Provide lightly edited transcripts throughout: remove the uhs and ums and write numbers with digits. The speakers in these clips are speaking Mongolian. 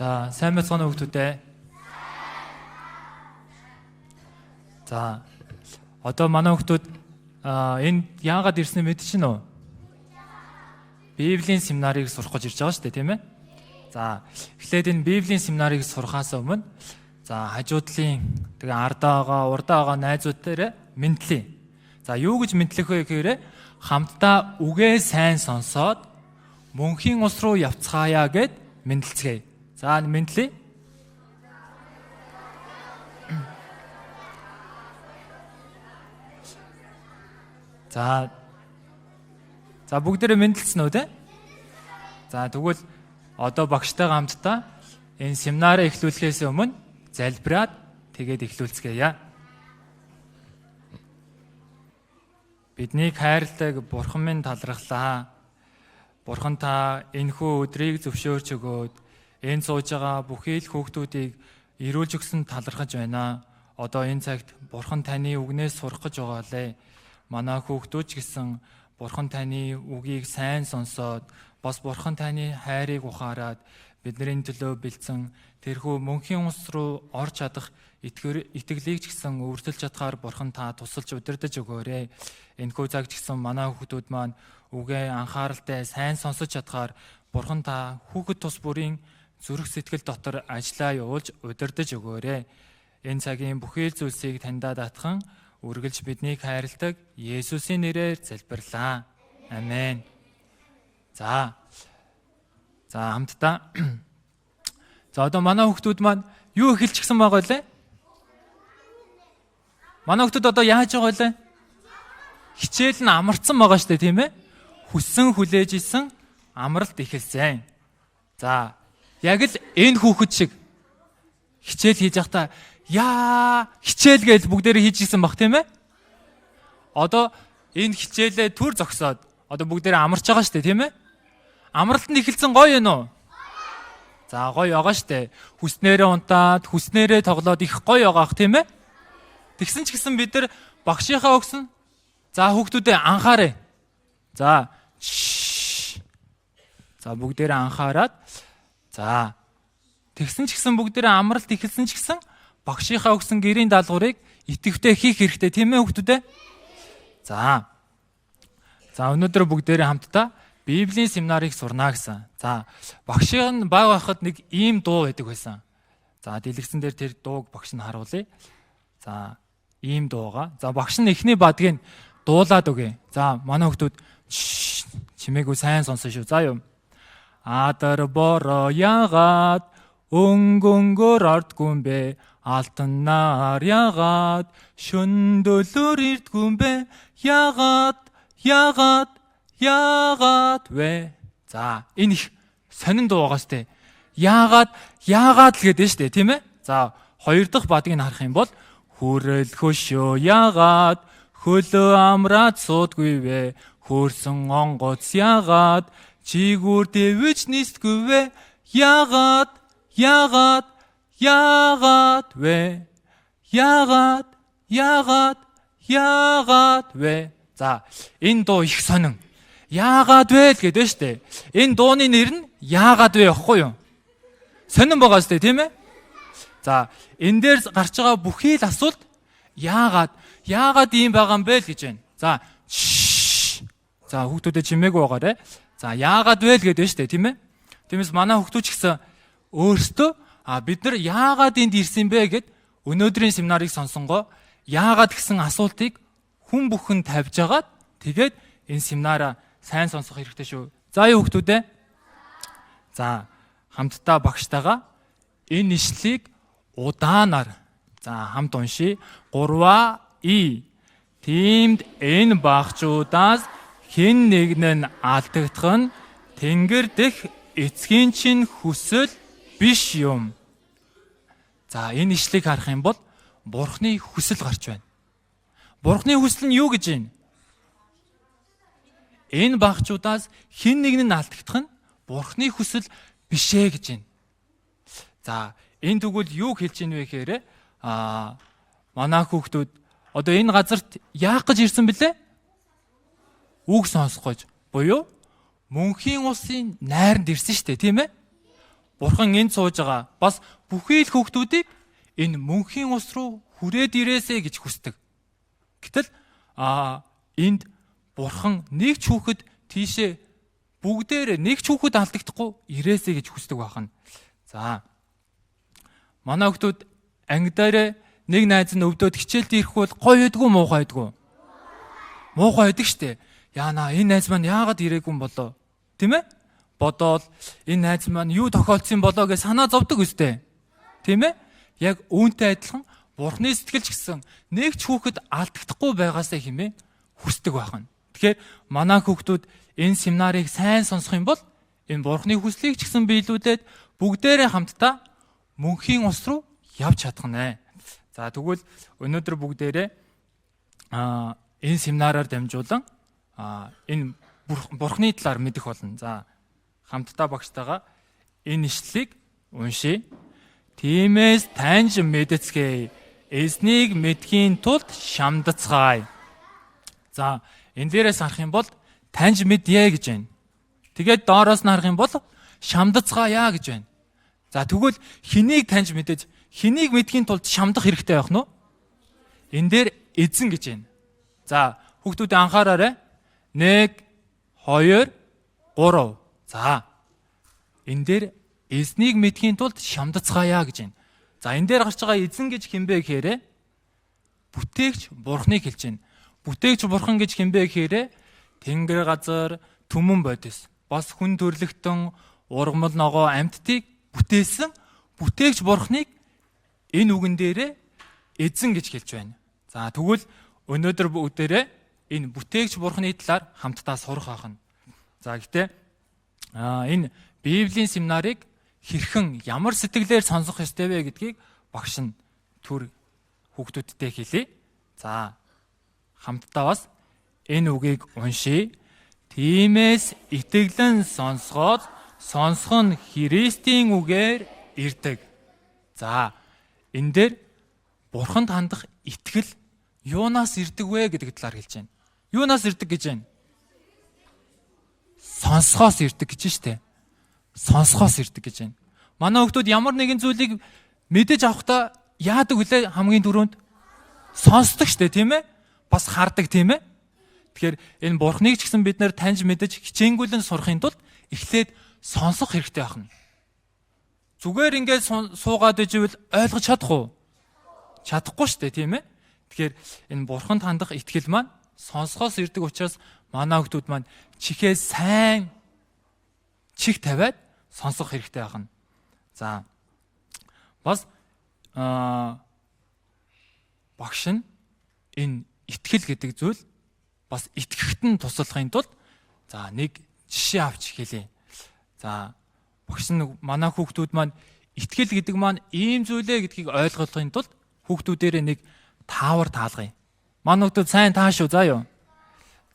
За, сайн байцгаана уу хүмүүстээ. За, одоо манай хүмүүс энэ яагаад ирсэн мэдчихэв үү? Библийн семинарыг сурах гэж ирж байгаа шүү дээ, тийм ээ? За, эхлээд энэ Библийн семинарыг сурахаас өмнө за хажуудлын тэгээ ардаа байгаа, урдаа байгаа найзууд дээр мэдлээ. За, юу гэж мэдлэх вэ гэхээр хамтдаа үгээ сайн сонсоод мөнхийн ус руу явцгаая гэд мэдлцгээе. За, мэдлээ. За. За, бүгдээрээ мэдлсэн үү те? За, тэгвэл одоо багштайгаа хамтдаа энэ семинараа эхлүүлэхээс өмнө залбираад тэгээд эхлүүлцгээе. Биднийг хайрладаг Бурхан минь талархлаа. Бурхан та энэхүү өдрийг зөвшөөрч өгөөд энэ сууж байгаа бүхий л хүүхдүүдийг эрүүлж өгсөн талархаж байна. Одоо энэ цагт Бурхан таны үгнээс сурах гэж байгаа лээ. Манай хүүхдүүд ч гэсэн Бурхан таны үгийг сайн сонсоод бас Бурхан таны хайрыг ухаарад бидний төлөө бэлдсэн тэрхүү мөнхийн ус руу орж чадах итгэлийг ч гэсэн өвөртөлж чадхаар Бурхан та тусалж удирдах өгөөрэй. Энэхүү цаг ч гэсэн манай хүүхдүүд маань үгээ анхааралтай сайн сонсож чадхаар Бурхан та хүүхэд тус бүрийн зүрх сэтгэл дотор ажиллаа явуулж удирдах өгөөрэй. Энэ цагийн бүхий л зүйлсийг таньдаа даатхан үргэлж биднийг хайрладаг Есүсийн нэрээр залбирлаа. Амен. За. За, хамтдаа. За, одоо манай хүүхдүүд маань юу эхэлчихсэн байгаа лээ? Манай хүүхдүүд одоо яаж байгаа лээ? Хичээл нь амарцсан байгаа шүү дээ, тийм ээ? Хүссэн хүлээж исэн амралт эхэлсэн. За, яг л энэ хүүхэд шиг хичээл хийж байхдаа яа хичээл гэж бүгдээрээ хийж исэн баг, тийм ээ? Одоо энэ хичээлээ түр зогсоод одоо бүгдээрээ амарч байгаа шүү дээ, тийм ээ? Амралт нь эхэлсэн гоё юм уу? За, гоё байгаа шүү дээ. Хүснээрээ унтаад, хүснээрээ тоглоод их гоё байгаах, тийм ээ? Тэгсэн ч гэсэн бид нар багшийнхаа өгсөн. За, хүүхдүүдээ анхаарай. За, за бүгдээрээ анхаарад. За, тэгсэн ч гэсэн бүгдээрээ амралт эхэлсэн ч гэсэн багшийнхаа өгсөн гэрийн даалгаврыг идэвхтэй хийх хэрэгтэй, тийм ээ хүүхдүүдээ? За. За, өнөөдөр бүгдээрээ хамтдаа Библийн семинарыг сурна гэсэн. За, багшийн баг байхад нэг ийм дуу байдаг байсан. За, дэлгэцэн дээр тэр дууг багш нь харуулъя. За, ийм дууга. За, багш нь эхний бадгийг дуулаад өгье. За, манай хүүхдүүд чимээгүй сайн сонсон шүү. За юу. Адар бороо ягаад өнгөнгөр ордгүй юм бэ? Алтанаар ягаад шөндөөлөөр ирдгүй юм бэ? Ягаад ягаад ягаад вэ? За, энэ их сонин дуу байгаа сте. Яагаад яагаад л гэдэг нь штэ, тийм ээ? За, хоёр дахь бадгийг харах юм бол хүрэл хөшөө яагаад хөлөө амраад суудгүй вэ? Хөөрсөн онгоц яагаад чигүүр дэвж нисдгүй вэ? Яагаад яагаад яагаад вэ? Яагаад яагаад яагаад вэ? За, энэ дуу их сонин. Яагаад вэ л гэдэг нь штэ. Энэ дууны нэр нь яагаад вэ аахгүй юу? Сонин байгаа штэ, тийм ээ? За, энэ дээр гарч байгаа бүхий л асуулт яагаад яагаад ийм байгаа юм бэ л гэж байна. За, за хүүхдүүдэд чимээгүй байгаарэ. За, яагаад вэ л гэдэг нь штэ, тийм ээ? Тиймээс манай хүүхдүүд ч гэсэн өөрсдөө бид нар яагаад энд ирсэн бэ гэд өнөөдрийн семинарыг сонсонгоо яагаад гэсэн асуултыг хүн бүхэн тавьж агаад тэгээд энэ семинараа сайн сонсох хэрэгтэй шүү. За юу хүүхдүүдээ? За, хамтдаа багштайгаа энэ ишлэлийг удаанаар за хамт уншия. 3 и. Тиймд энэ багчуудаас хэн нэг нь алдагдах нь Тэнгэр дэх эцгийн чинь хүсэл биш юм. За, энэ ишлэгийг харах юм бол Бурхны хүсэл гарч байна. Бурхны хүсэл нь юу гэж байна? Энэ багчуудаас хэн нэг нь алдагдах нь Бурхны хүсэл биш ээ гэж байна. За, энэ тэгвэл юу хэлж ийн вэ гэхээр манай хүүхдүүд одоо энэ газарт яах гэж ирсэн бэлээ? Үг сонсох гэж буюу мөнхийн улсын найранд ирсэн шүү дээ, тийм ээ? Бурхан энд сууж байгаа бас бүхий л хүүхдүүдийг энэ мөнхийн ус руу хүрээд ирээсэ гэж хүсдэг. Гэтэл энд Бурхан нэг ч хүүхэд тийшээ бүгдээр нэг ч хүүхэд алдагдахгүй ирээсэ гэж хүсдэг байна. За, манай хүүхдүүд анги дээр нэг найз нь өвдөөд хичээлд ирэхгүй бол гоё байдгүй муухай байдгүй? Муухай байдаг штэ. Яана, энэ найз маань яагаад ирээгүй юм болоо? Тийм ээ? Бодоол энэ найз маань юу тохиолдсон болоо гэж санаа зовдөг үстэй. Тийм ээ? Яг үүнтэй адилхан Бурхны сэтгэлч гэсэн нэг ч хүүхэд алдагдахгүй байгаасаа хэмээн хүсдэг байна. Тэгэхээр манай хүүхдүүд энэ семинарыг сайн сонсох юм бол энэ Бурхны хүслийг ч гэсэн биелүүлээд бүгдээрээ хамтдаа мөнхийн ус руу явж чадах нэ. За, тэгвэл өнөөдөр бүгдээрээ энэ семинараар дамжуулан энэ Бурхны талаар мэдэх болно. За, хамтдаа багштайгаа энэ ишлэлийг уншъя. Тиймээс таньж мэдэцгээе. Эзнийг мэдхийн тулд шамдацгаая. За, энэ дээрээс харах юм бол таньж мэдье гэж байна. Тэгээд доороос нь харах юм бол шамдацгаая гэж байна. За, тэгвэл хэнийг таньж мэдэж, хэнийг мэдхийн тулд шамдах хэрэгтэй байх нь уу? Энэ дээр эзэн гэж байна. За, хүүхдүүд анхаараарай. 1 2 3. За, энэ дээр эзнийг мэдхийн тулд шамдацгаая гэж байна. За, энэ дээр гарч байгаа эзэн гэж хэн бэ гэхээр бүтээгч Бурхныг хэлж байна. Бүтээгч Бурхан гэж хэн бэ гэхээр тэнгэр газар, түмэн бодис, бас хүн төрлөختөн, ургамал ногоо амьтдыг бүтээсэн бүтээгч Бурхныг энэ үгэн дээрээ эзэн гэж хэлж байна. За, тэгвэл өнөөдөр бүгдээрээ энэ бүтээгч Бурхны талаар хамтдаа сурах байна. За, гэтээ энэ Библийн семинарыг хэрхэн ямар сэтгэлээр сонсох ёстой вэ гэдгийг багш нь түр хүүхдүүдтэй хэлье. За, хамтдаа бас энэ үгийг уншъя. Тиймээс итгэлэн сонсгоод сонсох нь Христийн үгээр ирдэг. За, энэ дээр Бурханд хандах итгэл юунаас ирдэг вэ гэдэг талаар хэлж байна. Юунаас ирдэг гэж байна? Сонсхоос ирдэг гэж штэ. Сонсхоос ирдэг гэж байна. Манай хүүхдүүд ямар нэгэн зүйлийг мэдэж авахдаа яадаг вүлээ? Хамгийн түрүүнд сонсдог штэ, тийм ээ? Бас хардаг, тийм ээ? Тэгэхээр энэ Бурхныг ч гэсэн бид нэр таньж мэдэж хичээнгүйлэн сурахын тулд эхлээд сонсох хэрэгтэй байна. Зүгээр ингээд суугаад ижвэл ойлгож чадах уу? Чадахгүй штэ, тийм ээ? Тэгэхээр энэ Бурханд хандах итгэл маань сонсхоос ирдэг учраас манай хүүхдүүд маань чихээ сайн чих тавиад сонсох хэрэгтэй байна. За, бас багш нь энэ итгэл гэдэг зүйл бас итгэхт нь туслахын тулд за нэг жишээ авч хэлье. За, багш нь манай хүүхдүүд маань итгэл гэдэг маань ийм зүйлээ гэдгийг ойлгохын тулд хүүхдүүдээрээ нэг таавар таалгая. Манай хүүхдүүд сайн таа шүү, заа юу.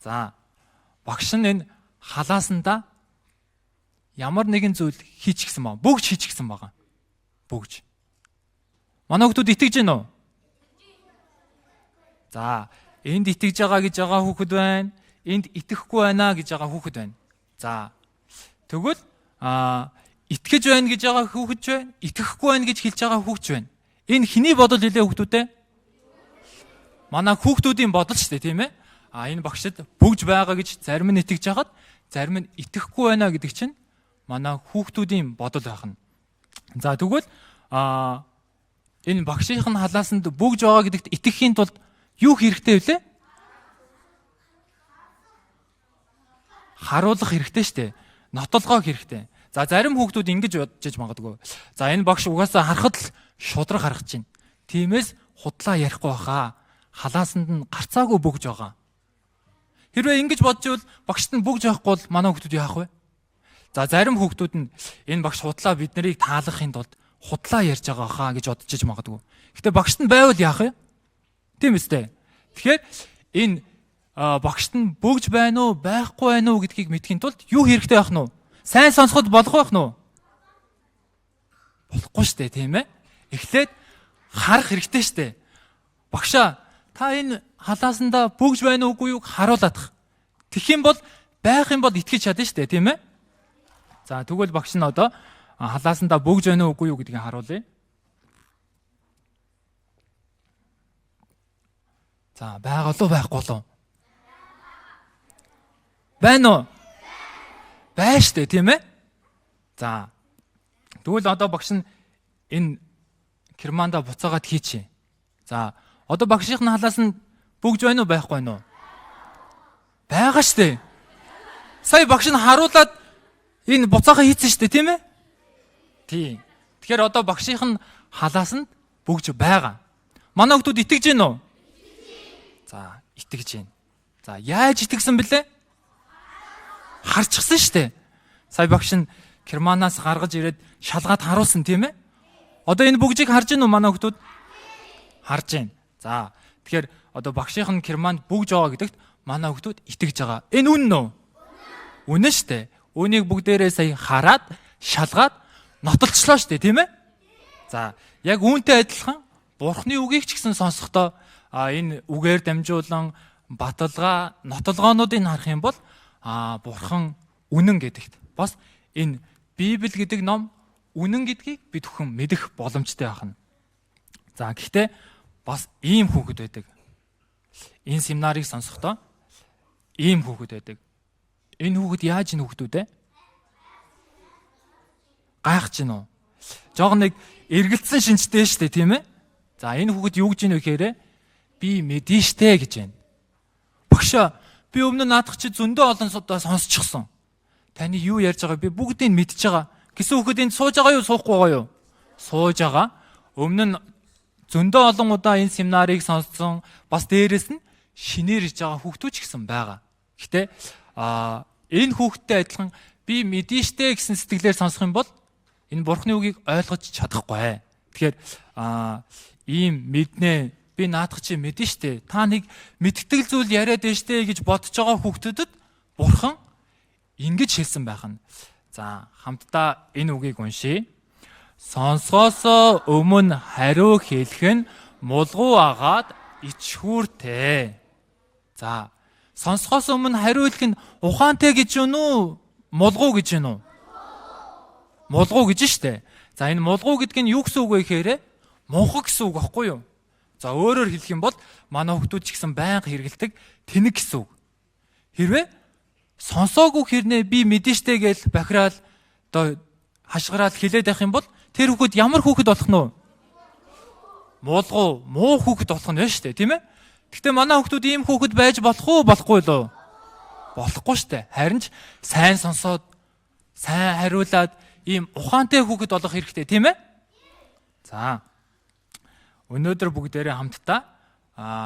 За, багш нь энэ халаасандаа ямар нэгэн зүйл хийчихсэн байгаа. Бүгж хийчихсэн байгаа. Бүгж. Манай хүүхдүүд итгэж гин үү? За, энд итгэж байгаа гэж байгаа хүүхэд байна. Энд итгэхгүй байна гэж байгаа хүүхэд байна. За, тэгвэл итгэж байна гэж байгаа хүүхэд байна. Итгэхгүй байна гэж хэлж байгаа хүүхэд байна. Энэ хэний бодол хэлээ хүүхдүүдээ? Манай хүүхдүүдийн бодол шүү дээ, тийм ээ? Энэ багшид бүгж байгаа гэж зарим нь итгэж хагаад, зарим нь итгэхгүй байна гэдэг чинь манай хүүхдүүдийн бодол байх нь. За, тэгвэл энэ багшийнх нь халаасанд бүгж байгаа гэдэгт итгэхийн тулд юу хэрэгтэй вүлээ? Харуулах хэрэгтэй шүү дээ. Нотолгоо хэрэгтэй. За, зарим хүүхдүүд ингэж бодож магадгүй. За, энэ багш угаасаа харахад л шудраг харах чинь. Тиймээс худлаа ярихгүй баха. Халаасанд нь гарцаагүй бүгж байгаа. Хэрвээ ингэж бодож ивэл багшд нь бүгж явахгүй бол манай хүүхдүүд яах вэ? За, зарим хүүхдүүд нь энэ багш худлаа бид нарыг таалгахын тулд худлаа ярьж байгаа хаа гэж бодож иж магадгүй. Гэтэ багшд нь байвал яах вэ? Тийм үстэй. Тэгэхээр энэ багшд нь бүгж байна уу, байхгүй байна уу гэдгийг мэдхийн тулд юу хэрэгтэй байх нь вэ? Сайн сонсоход болох байх нь уу? Болохгүй штэ, тийм ээ? Эхлээд харах хэрэгтэй штэ. Багшаа, та энэ халаасандаа бүгж байна уугүй юуг харуулах. Тэгэх юм бол байх юм бол итгэж чадна штэ, тийм ээ? За, тэгвэл багш нь одоо халаасандаа бөгж байна уу үгүй юу гэдгийг харуулъя. За, байгаа л уу байхгүй л уу? Байна уу? Байна штэ, тийм ээ? За. Тэгвэл одоо багш нь энэ керманда буцаагаад хийчихье. За, одоо багшийн халаас нь бөгж байна уу байхгүй байна уу? Байгаа штэ. Сая багш нь харуулад энэ буцаахаа хийцэн штэ, тийм ээ? Тийм. Тэгэхээр одоо багшийнх нь халаас нь бөгж байгаа. Манай хүмүүс итгэж гин үү? За, итгэж гин. За, яаж итгэсэн бэлээ? Харчихсан штэ. Сая багш нь керманаас гаргаж ирээд шалгаад харуулсан, тийм ээ? Одоо энэ бөгжийг харж гин үү манай хүмүүс? Харж гин. За, тэгэхээр одоо багшийнх нь керманд бөгж байгаа гэдэгт манай хүмүүс итгэж байгаа. Энэ үнэн үү? Үнэн штэ. Үүнийг бүгдээрээ сая хараад, шалгаад нотолчлоо штэ, тийм ээ? За, яг үүнтэй адилхан Бурхны үгийг ч гэсэн сонсохдоо энэ үгээр дамжуулан баталгаа, нотолгоонуудыг харах юм бол Бурхан үнэн гэдэгт бас энэ Библи гэдэг ном үнэн гэдгийг бид бүхэн мэдэх боломжтой байна. За, гэхдээ бас ийм хүүхэд байдаг. Энэ семинарыг сонсохдоо ийм хүүхэд байдаг. Энэ хүүхэд яаж энэ хүүхдүүд ээ? Гайхаж гин үү? Жог нэг эргэлдсэн шинжтэй штэ, тийм ээ? За, энэ хүүхэд юу гэж ийн вэ гэхээр би мэдэн штэ гэж байна. Багшаа, би өмнө наадах чи зөндөө олон удаа сонсчихсон. Таны юу ярьж байгааг би бүгдийг мэдж байгаа. Гэсэн хүүхэд энд сууж байгаа юу, суухгүй байгаа юу? Сууж байгаа. Өмнө нь зөндөө олон удаа энэ семинарыг сонссон, бас дээрэс нь шинээр иж байгаа хүүхдүүд ч гэсэн байгаа. Гэтэ энэ хүүхдтэй адилхан би мэдэн штэ гэсэн сэтгэлээр сонсох юм бол энэ Бурхны үгийг ойлгож чадахгүй. Тэгэхээр ийм мэднэ, би наадах чи мэдэн штэ. Та нэг мэдтгэл зүйл яриад байна штэ гэж бодож байгаа хүүхдүүдэд Бурхан ингэж хэлсэн байх нь. За, хамтдаа энэ үгийг уншийе. Сонсгоосоо өмнө хариу хэлэх нь мулгуу агаад ичхүүртэй. За, сонсгоос өмнө хариу хэлэх нь ухаантай гэж юу нү? Мулгуу гэж юу нү? Мулгуу гэж штэ. За, энэ мулгуу гэдэг нь юу гэсэн үг вэ гэхээр мунхаг гэсэн үг байхгүй юу? За, өөрөөр хэлэх юм бол манай хүмүүс ч гэсэн байнга хэрэгэлдэг тэнэг гэсэн үг. Хэрвээ сонсоогүй хэрнээ би мэдэн штэ гэж бахираал одоо хашгираал хилээд байх юм бол тэр хүүхэд ямар хүүхэд болох нь вэ? Муулгуу, муу хүүхэд болох нь байна штэ, тийм ээ? Гэхдээ манай хүүхдүүд ийм хүүхэд байж болох уу, болохгүй лөө? Болохгүй штэ. Харин ч сайн сонсоод, сайн хариулаад ийм ухаантай хүүхэд болох хэрэгтэй, тийм ээ? За. Өнөөдөр бүгдээрээ хамтдаа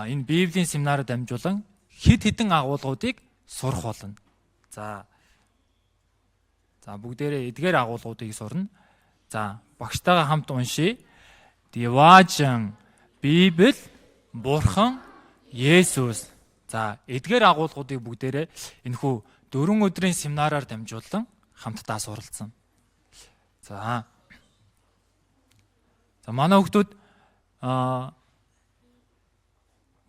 энэ Библийн семинараар дамжуулан хэд хэдэн агуулгуудыг сурах болно. За. За, бүгдээрээ эдгээр агуулгуудыг сурна. За, багштайгаа хамт уншийе. Диваажин, Библи, Бурхан, Есүс. За, эдгээр агуулгуудыг бүгдээрээ энэхүү 4 өдрийн семинараар дамжуулан хамтдаа суралцсан. За. За, манай хүүхдүүд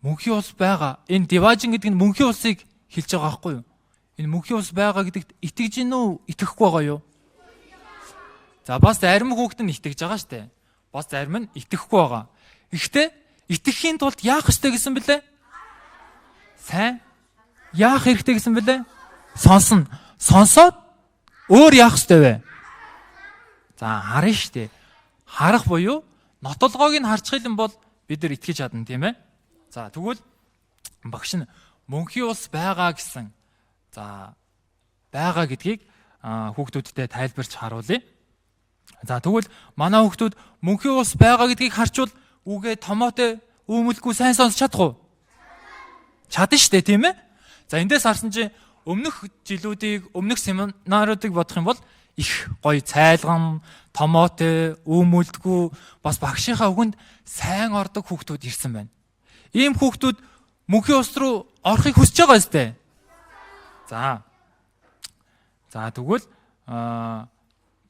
мөнхийн улс байгаа. Энэ диваажин гэдэг нь мөнхийн улсыг хэлж байгаа байхгүй юу? Энэ мөнхийн улс байгаа гэдэгт итгэж гин үү, итгэхгүй байгаа юу? За, бас зарим хүүхэд нь итгэж байгаа штэ. Бас зарим нь итгэхгүй байгаа. Гэхдээ итгэхийн тулд яах ёстой гэсэн бэлээ? Сайн яах хэрэгтэй гэсэн бэлээ? Сонсно. Сонсоод өөр яах ёстой вэ? За, харна штэ. Харах буюу нотолгоог нь харчих юм бол бид нар итгэж чадна, тийм ээ? За, тэгвэл багш нь мөнхийн улс байгаа гэсэн, за, байгаа гэдгийг хүүхдүүдтэй тайлбарч харуулъя. За, тэгвэл манай хүүхдүүд мөнхийн улс байгаа гэдгийг харчвал үгээ томоотой үүмэлгүй сайн сонсч чадах уу? Чадна штэ, тийм ээ? За, эндээс харсан чинь өмнөх жилүүдийг, өмнөх семинаруудыг бодох юм бол их гоё цайлган, томоотой, үүмэлдэггүй бас багшийнхаа үгэнд сайн ордог хүүхдүүд ирсэн байна. Ийм хүүхдүүд мөнхийн улс руу орохыг хүсэж байгаа зү? За. За, тэгвэл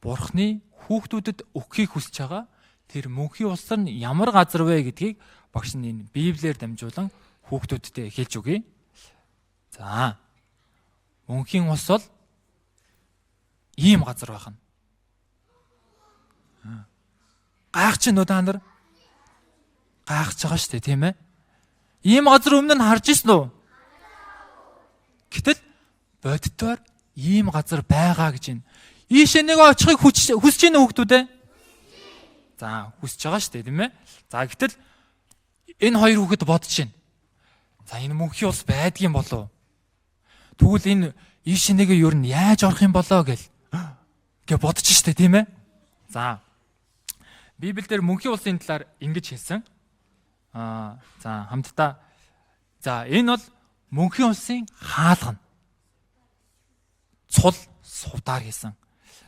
Бурхны хүүхдүүдэд өгөхийг хүсэж байгаа тэр мөнхийн улс нь ямар газар вэ гэдгийг багш нь энэ Библиэр дамжуулан хүүхдүүдтэй хэлж өгье. За. Мөнхийн улс бол ийм газар байх нь. Гайхаж байна уу та нар? Гайхаж байгаа шүү дээ, тийм ээ? Ийм газар өмнө нь харж ирсэн үү? Гэтэл боддоор ийм газар байгаа гэж байна. Ийшээ нэг очихыг хүсэж байна уу хүүхдүүд ээ? За, хүсэж байгаа шүү дээ, тийм ээ? За, гэтэл энэ хоёр хүүхэд бодож байна. За, энэ мөнхийн улс байдгийн болов. Тэгвэл энэ ийшээ нэг ер нь яаж орох юм болоо гэл гэ бодож штэ, тийм ээ? За. Библиэлд мөнхийн улсын талаар ингэж хэлсэн. За, хамтдаа за энэ бол мөнхийн улсын хаалга. Цул сувдаар хийсэн.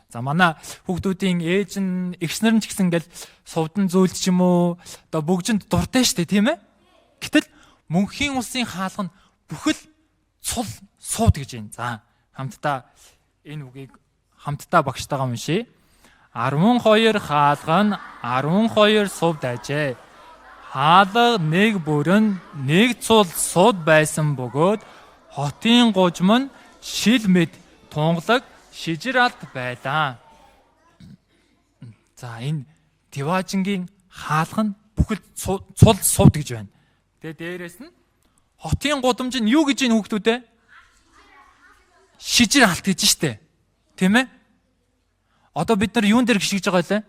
За манай хүүхдүүдийн ээж нь эгч нар нь ч гэсэн ингээл сувдан зүйлд ч юм уу одоо бөгжөнд дуртай штэ, тийм ээ? Гэтэл мөнхийн улсын хаалга нь бүхэл цул сууд гэж байна. За хамтдаа энэ үгийг хамтдаа багштайгаа уншъя. 12 хаалга нь 12 сувд ажээ. Хаалга нэг бүрэн нэг цул сууд байсан бөгөөд хотын гужим нь шил мэд тунгалаг шижир алт байлаа. За энэ Диваажингийн хаалга нь бүхэл цул сувд гэж байна. Тэгээ дээрээс нь хотын гудамж нь юу гэж энэ хүүхдүүд ээ? Шижир алт гэж штэ. Тийм ээ? Одоо бид нар юун дээр гიშгэж байгаа лээ?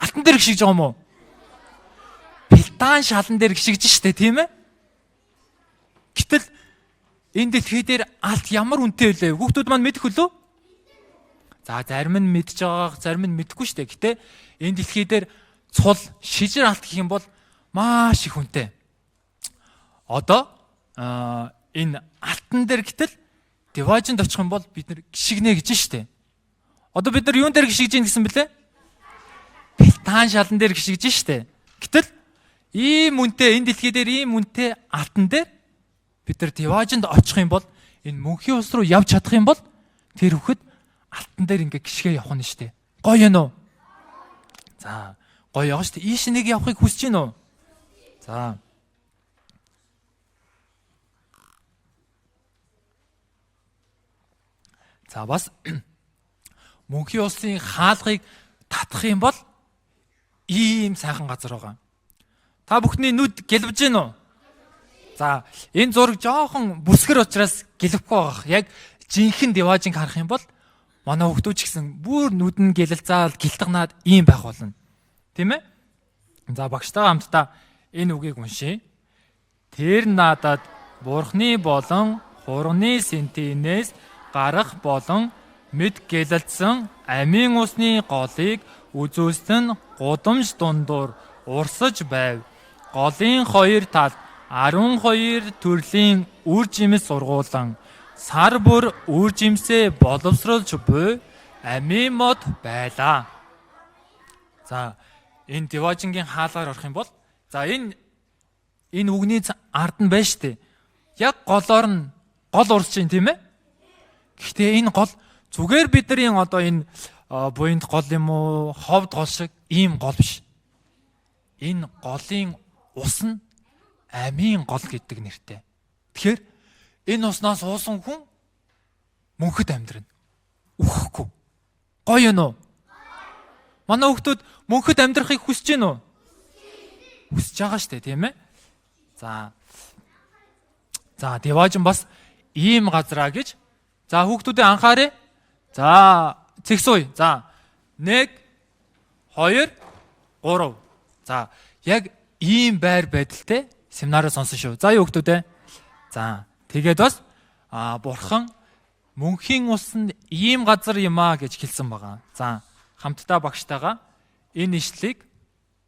Алтан дээр гიშгэж байгаа юм уу? Пилтан шалан дээр гიშгэж штэ, тийм ээ? Гэтэл энэ дэлхий дээр алт ямар үнэтэй вэ? Хүүхдүүд маань мэдэх үлээ? За зарим нь мэдж байгаа, зарим нь мэдэхгүй штэ. Гэтэ энэ дэлхий дээр цул шижир алт гэх юм бол маш их үнэтэй. Одоо энэ алтан дээр гэтэл диваажинд очих юм бол бид нар гიშгнэ гэж штэ. Одоо бид нар юун дээр гიშгэж ийн гэсэн бэлээ? Пилтан шалан дээр гიშгэж штэ. Гэтэл ийм үнэтэй энэ дэлхий дээр ийм үнэтэй алтан дээр бид нар диваажинд очих юм бол энэ мөнхийн улс руу явж чадах юм бол тэр хүүхэд алтан дээр ингээ гიშгэ явах нь штэ. Гоё юм уу? За гоё яваа штэ. Ийш нэг явахыг хүсэж гин үү? За. За бас мөнхийн улсын хаалгыг татах юм бол ийм сайхан газар байгаа. Та бүхний нүд гэлбэж гин үү? За энэ зураг жоохон бүсгэр учраас гэлэхгүй байгаа. Яг жинхэнэ диваажинг харах юм бол манай хүүхдүүд ч гэсэн бүр нүд нь гэлэлзаал гэлтгнаад ийм байх болно. Тийм ээ? За багштайгаа хамтдаа энэ үгийг уншъя. Тэр надад Бурхны болон хурганы сэнтинээс гарах болон мэд гэлэлдсэн амийн усны голыг үзүүлсэн гудамж дундуур урсаж байв. Голын хоёр талд 12 төрлийн үр жимс сургуулан сар бүр үр жимсээ боловсруулж буй амийн мод байлаа. За энэ диваажингийн хаалгаар орох юм бол за энэ үгний ард нь байна штэ. Яг голоор нь гол урсж байна, тийм ээ? Гэхдээ энэ гол зүгээр бидний одоо энэ буянт гол юм уу, ховд гол шиг ийм гол биш. Энэ голын ус нь амийн гол гэдэг нэртэй. Тэгэхээр энэ уснаас уусан хүн мөнхөд амьдрна. Үхэхгүй. Гоё юм уу? Манай хүүхдүүд мөнхөд амьдрахыг хүсэж байна уу? Хүсэж байгаа штэ, тийм ээ? За. За, диваажин бас ийм газраа гэж. За, хүүхдүүдээ анхаарай. За, зэгсууя. За, 1 2 3. За, яг ийм байр байдалтай семинараа сонсон шүү. За, юу хүүхдүүдээ. За, тэгээд бас бурхан мөнхийн ус нь ийм газар юм аа гэж хэлсэн байгаа. За, хамтдаа багштайгаа энэ ишлэгийг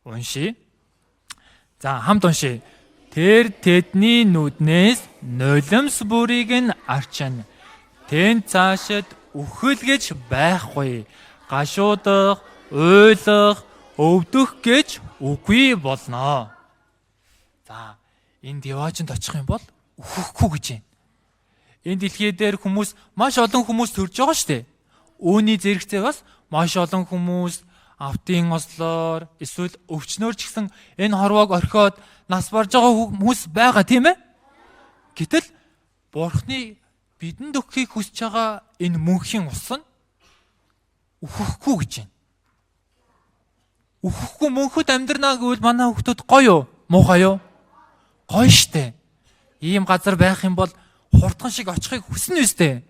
уншъя. За, хамт уншъя. Тэр тэдний нүднээс нулимс бүрийг нь арчна. Тэн цаашид үхэл гэж байхгүй. Гашуудах, уйлах, өвдөх гэж үгүй болно. За, энэ диваажинд очих юм бол үхэхгүй гэж байна. Энэ дэлхий дээр хүмүүс маш олон хүмүүс төрж байгаа шүү дээ. Үүний зэрэгцээ бас маш олон хүмүүс автын ослоор эсвэл өвчнөр ч гэсэн энэ хорвоог орхиод нас барж байгаа хүмүүс байгаа, тийм ээ? Гэтэл Бурхны бидэнд өгөхийг хүсэж байгаа энэ мөнхийн ус нь үхэхгүй гэж байна. Үхэхгүй мөнхөд амьдрнаа гэвэл манай хүүхдүүд гоё юу? Муухай юу? Гоё штэ. Ийм газар байх юм бол хурдхан шиг очихыг хүснэ үстэй.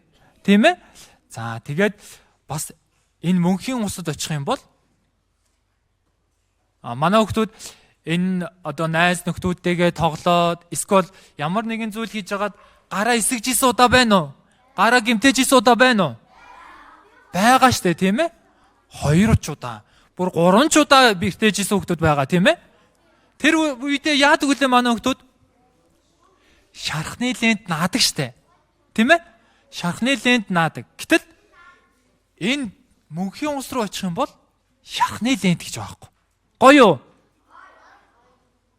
Тийм ээ? За тэгээд бас энэ мөнхийн усад очих юм бол манай хүүхдүүд энэ одоо найз нөхдүүдтэйгээ тоглоод эсвэл ямар нэгэн зүйл хийж хагаад гараа эсгэж исэн удаа байна уу? Гараа гимтэж исэн удаа байна уу? Байгаа штэ, тийм ээ? 2 ч удаа, бүр 3 ч удаа бэртэж исэн хүүхдүүд байгаа, тийм ээ? Тэр үедээ яадаг үлээ манай хүүхдүүд? Шархны лент наадаг штэ. Тийм ээ? Шархны лент наадаг. Гэтэл энэ мөнхийн ус руу очих юм бол шархны лент гэж байхгүй. Гоё юу?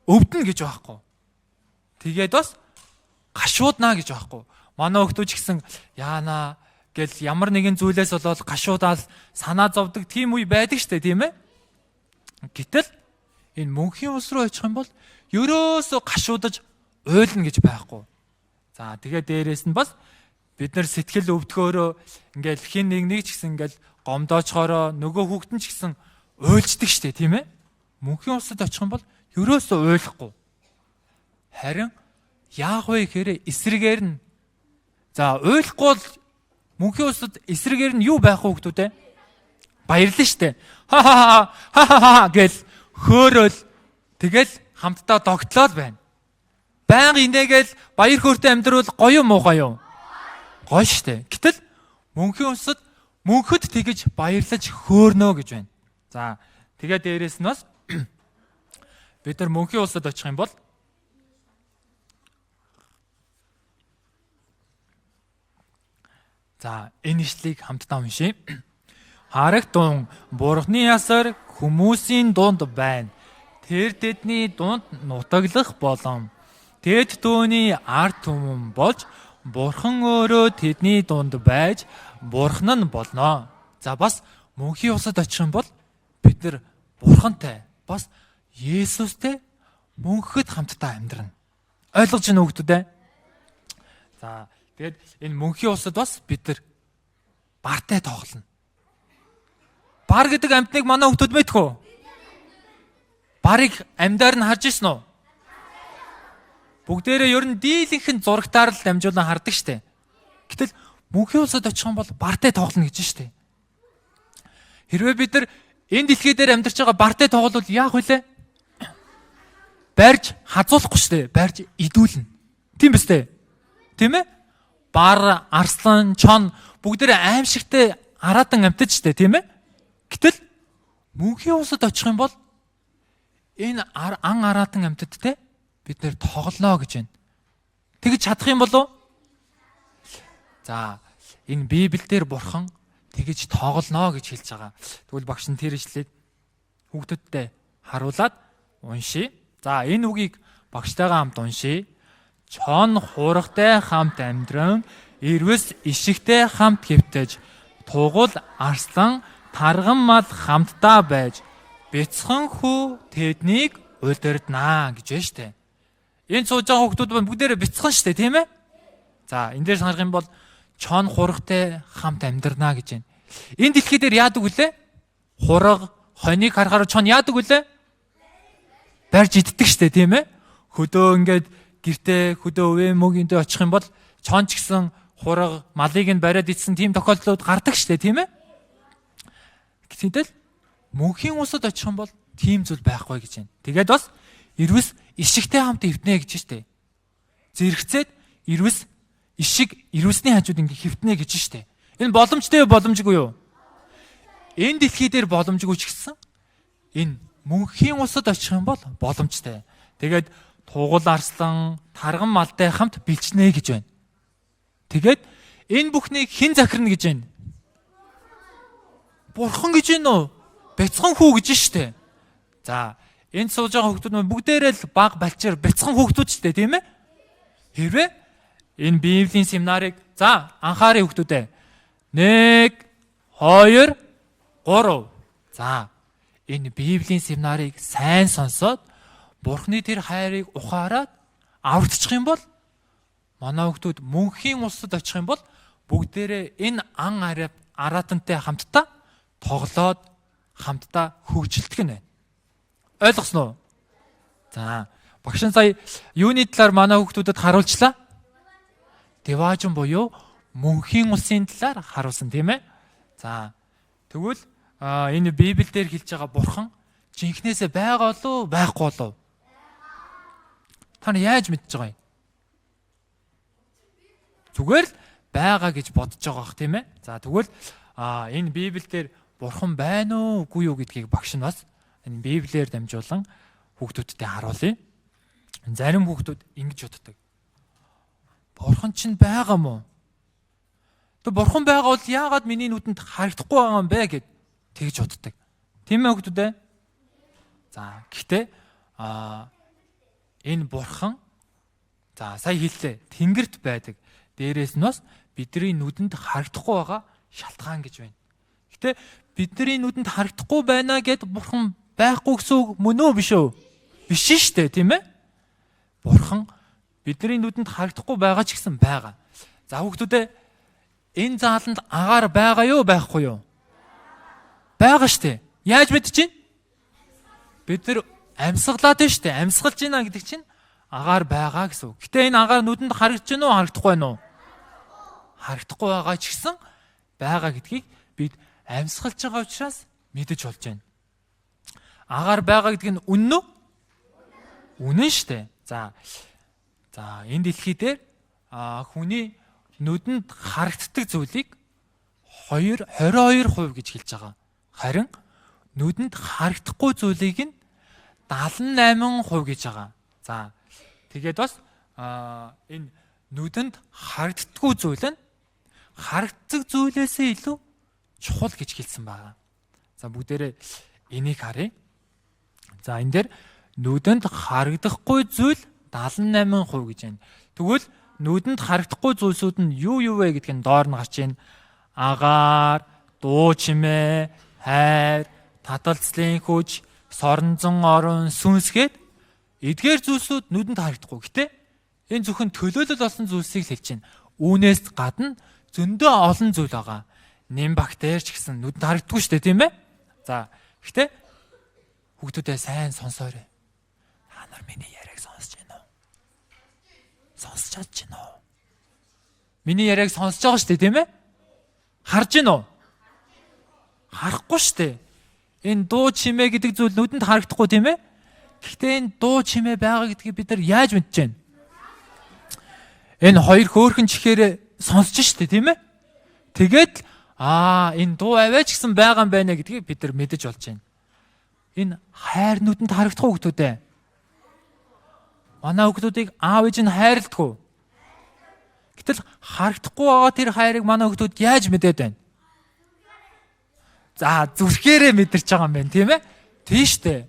Өвдөнө гэж байхгүй. Тэгээд бас гашууднаа гэж байхгүй. Манай хүүхдүүд ч гэсэн яана гэл ямар нэгэн зүйлээс болоод гашуудаал санаа зовдөг тийм үе байдаг штэ, тийм ээ? Гэтэл энэ мөнхийн ус руу очих юм бол ерөөсөө гашуудаж уйлна гэж байхгүй. За тэгээ дээрээс нь бас бид нар сэтгэл өвдгөөрөө ингээл хин нэг нэг ч гэсэн ингээл гомдоочхороо нөгөө хүүхэд нь ч гэсэн уйлждаг штэ, тийм ээ? Мөнхийн усад очих юм бол ерөөсөө уйлахгүй. Харин яах вэ гэхээр эсрэгээр нь за уйлахгүй бол мөнхийн усад эсрэгээр нь юу байх вэ хүүхдүүд ээ? Баярлна штэ. Ха ха ха ха ха гэл хөөрөөл тэгэл хамтдаа догтлоод байна. Байнга инээгээл баяр хөөртэй амьдрал гоё муухай юу? Гоё штэ. Гэтэл мөнхийн усад мөнхөд тэгэж баярлаж хөөрнө гэж байна. За тэгээ дээрээс нь бас бид нар мөнхийн улсад очих юм бол за энэ ишлэгийг хамтдаа уншъя. Харагтун Бурхны ясар хүмүүсийн дунд байна. Тэр тэдний дунд нутаглах болон тэд түүний ард түмэн болж Бурхан өөрөө тэдний дунд байж Бурхан нь болно. За бас мөнхийн улсад очих юм бол бид нар Бурхантай бас Есүстэй мөнхөд хамтдаа амьдрна. Ойлгож байна уу хүүхдүүд ээ? За тэгээд энэ мөнхийн улсад бас бид нар бартай тоглоно. Бар гэдэг амьтныг манай хүүхдүүд мэдэх үү? Барыг амьдаар нь харж ирсэн үү? Бүгдээрээ ер нь дийлэнхэн зурагтаар л дамжуулан хардаг штэ. Гэтэл мөнхийн улсад очих юм бол бартай тоглоно гэж штэ. Хэрвээ бид нар энэ дэлхий дээр амьдарч байгаа бартай тоглол яах вүлээ? Барьж хазуулахгүй штэ. Барьж идүүлнэ. Тийм биз дээ? Тийм ээ? Бар, арслан, чон бүгдээрээ аимшигтэй араатан амьтад штэ, тийм ээ? Гэтэл мөнхийн улсад очих юм бол энэ ан араатан амьтадтай бид нэр тоглоно гэж байна. Тэгж чадах юм болов? За энэ Библиэлд Бурхан тэгж тоглоно гэж хэлж байгаа. Тэгвэл багш нь тэр ишлэгийг хүүхдүүдтэй харуулад уншия. За энэ үгийг багштайгаа хамт уншия. Чон хуурахтай хамт амьдран, эрвэс ишигтэй хамт хэвтэж, тугал арслан тарган мал хамтдаа байж, бяцхан хүү тэднийг удирднаа гэж байна штэ. Энэ сууж байгаа хүүхдүүд маань бүгдээрээ бяцхан штэ, тийм ээ? За энэ дээр харах юм бол чон хурагтай хамт амьдрнаа гэж байна. Энэ дэлхий дээр яадаг вүлээ? Хураг, хоныг харахаар чон яадаг вүлээ? Барьж иддэг штэ, тийм ээ? Хөдөө ингээд гэртээ хөдөө өвөө мөгийн дээр очих юм бол чон ч гэсэн хураг, малыг нь бариад идсэн тийм тохиолдлууд гардаг штэ, тийм ээ? Гэтэл мөнхийн усад очих юм бол тийм зүйл байхгүй гэж байна. Тэгээд бас эрвэс ишигтэй хамт эвднэ гэж штэ. Зэрэгцээд эрвэс ишиг эрвэсний хажууд ингээ хэвтнэ гэж штэ. Энэ боломжтой юу, боломжгүй юу? Энэ дэлхий дээр боломжгүй ч гэсэн энэ мөнхийн усад очих юм бол боломжтой. Тэгээд тугал арслан, тарган малтай хамт бэлчнэ гэж байна. Тэгээд энэ бүхнийг хэн захирна гэж байна? Бурхан гэж байна уу? Бяцхан хүү гэж штэ. За энд сууж байгаа хүүхдүүд маань бүгдээрээ л баг балчир бяцхан хүүхдүүд штэ, тийм ээ? Хэрвээ энэ Библийн семинарыг за анхаарай хүүхдүүдээ. 1 2 3. За энэ Библийн семинарыг сайн сонсоод Бурхны тэр хайрыг ухаарад аврагдчих юм бол манай хүүхдүүд мөнхийн улсад очих юм бол бүгдээрээ энэ ан араатантай хамтдаа тоглоод хамтдаа хөгжилдэг нь байна. Ойлгосноо уу? За, багш нь сая юуны талаар манай хүүхдүүдэд харуулчлаа? Диваажин буюу мөнхийн улсын талаар харуулсан, тийм ээ? За, тэгвэл энэ Библиэлд хэлж байгаа бурхан жинхнээсээ байгаа болов байхгүй болов? Та нар яаж мэдж байгаа юм? Зүгээр л байгаа гэж бодож байгаа бах, тийм ээ? За, тэгвэл энэ Библиэлд бурхан байна уу, үгүй юу гэдгийг багш нь бас энэ Библиэр дамжуулан хүүхдүүдтэй харуулъя. Зарим хүүхдүүд ингэж боддог. Бурхан чинь байгаа мó? Тэг бурхан байгаа бол яагаад миний нүдэнд харагдахгүй байгаа юм бэ гэд тэгж боддог. Тийм ээ хүүхдүүд ээ? За, гэхдээ энэ бурхан, за, сая хэллээ. Тэнгэрт байдаг. Дээрээс нь бас бидний нүдэнд харагдахгүй байгаа шалтгаан гэж байна. Гэтэ бидний нүдэнд харагдахгүй байна гэд бурхан байхгүй гэсэн үг мөн үү, биш үү? Биш шүү дээ, тийм ээ? Бурхан бидний нүдэнд харагдахгүй байгаа ч гэсэн байгаа. За, хүүхдүүдээ, энэ зааланд агаар байгаа юу, байхгүй юу? Байгаа шүү дээ. Яаж мэдэж байна? Бид нар амьсгалаад байна шүү дээ. Амьсгалж байна гэдэг чинь агаар байгаа гэсэн үг. Гэтэ энэ агаар нүдэнд харагдаж байна уу, харагдахгүй байна уу? Харагдахгүй байгаа ч гэсэн байгаа гэдгийг бид амьсгалж байгаа учраас мэдэж болж байна. Агаар байгаа гэдэг нь үнэн үү? Үнэн шүү дээ. За. За, энэ дэлхий дээр хүний нүдэнд харагддаг зүйлийг 2 22% гэж хэлж байгаа. Харин нүдэнд харагдахгүй зүйлийг нь 78% гэж байгаа. За, тэгээд бас энэ нүдэнд харагддаггүй зүйл нь харагддаг зүйлээсээ илүү чухал гэж хэлсэн байгаа. За, бүгдээрээ энийг харъя. За, энэ дээр нүдэнд харагдахгүй зүйл 78% гэж байна. Тэгвэл нүдэнд харагдахгүй зүйлсүүд нь юу юу вэ гэдг нь доор нь гарч байна. Агаар, дуу чимээ, хайр, таталцлын хүч, соронзон орон, сүнс гээд эдгээр зүйлсүүд нүдэнд харагдахгүй. Гэтэ энэ зөвхөн төлөөлөл болсон зүйлсийг л хэлж байна. Үүнээс гадна зөндөө олон зүйл байгаа. Нэм бактери ч гэсэн нүдэнд харагдахгүй шүү дээ, тийм ээ? За, гэтэ хүүхдүүдээ сайн сонсоорой. Та нар миний яриаг сонсож байна уу? Сонсож чадж байна уу? Миний яриаг сонсож байгаа шүү дээ, тийм ээ? Харж байна уу? Харахгүй шүү дээ. Энэ дуу чимээ гэдэг зүйл нүдэнд харагдахгүй, тийм ээ? Гэхдээ энэ дуу чимээ байгаа гэдгийг бид нар яаж мэдэж байна? Энэ хоёр хөөрхөн чихээрээ сонсож шүү дээ, тийм ээ? Тэгээд энэ дуу аваач гэсэн байгаа юм байна гэдгийг бид нар мэдэж болж байна. Энэ хайр нүдэнд харагдахгүй хүмүүс ээ. Манай хүүхдүүдийг аав ээж нь хайрладаг. Гэтэл харагдахгүй байгаа тэр хайрыг манай хүүхдүүд яаж мэдээд байна? За, зүрхээрээ мэдэрч байгаа юм байна, тийм ээ? Тийм шүү дээ.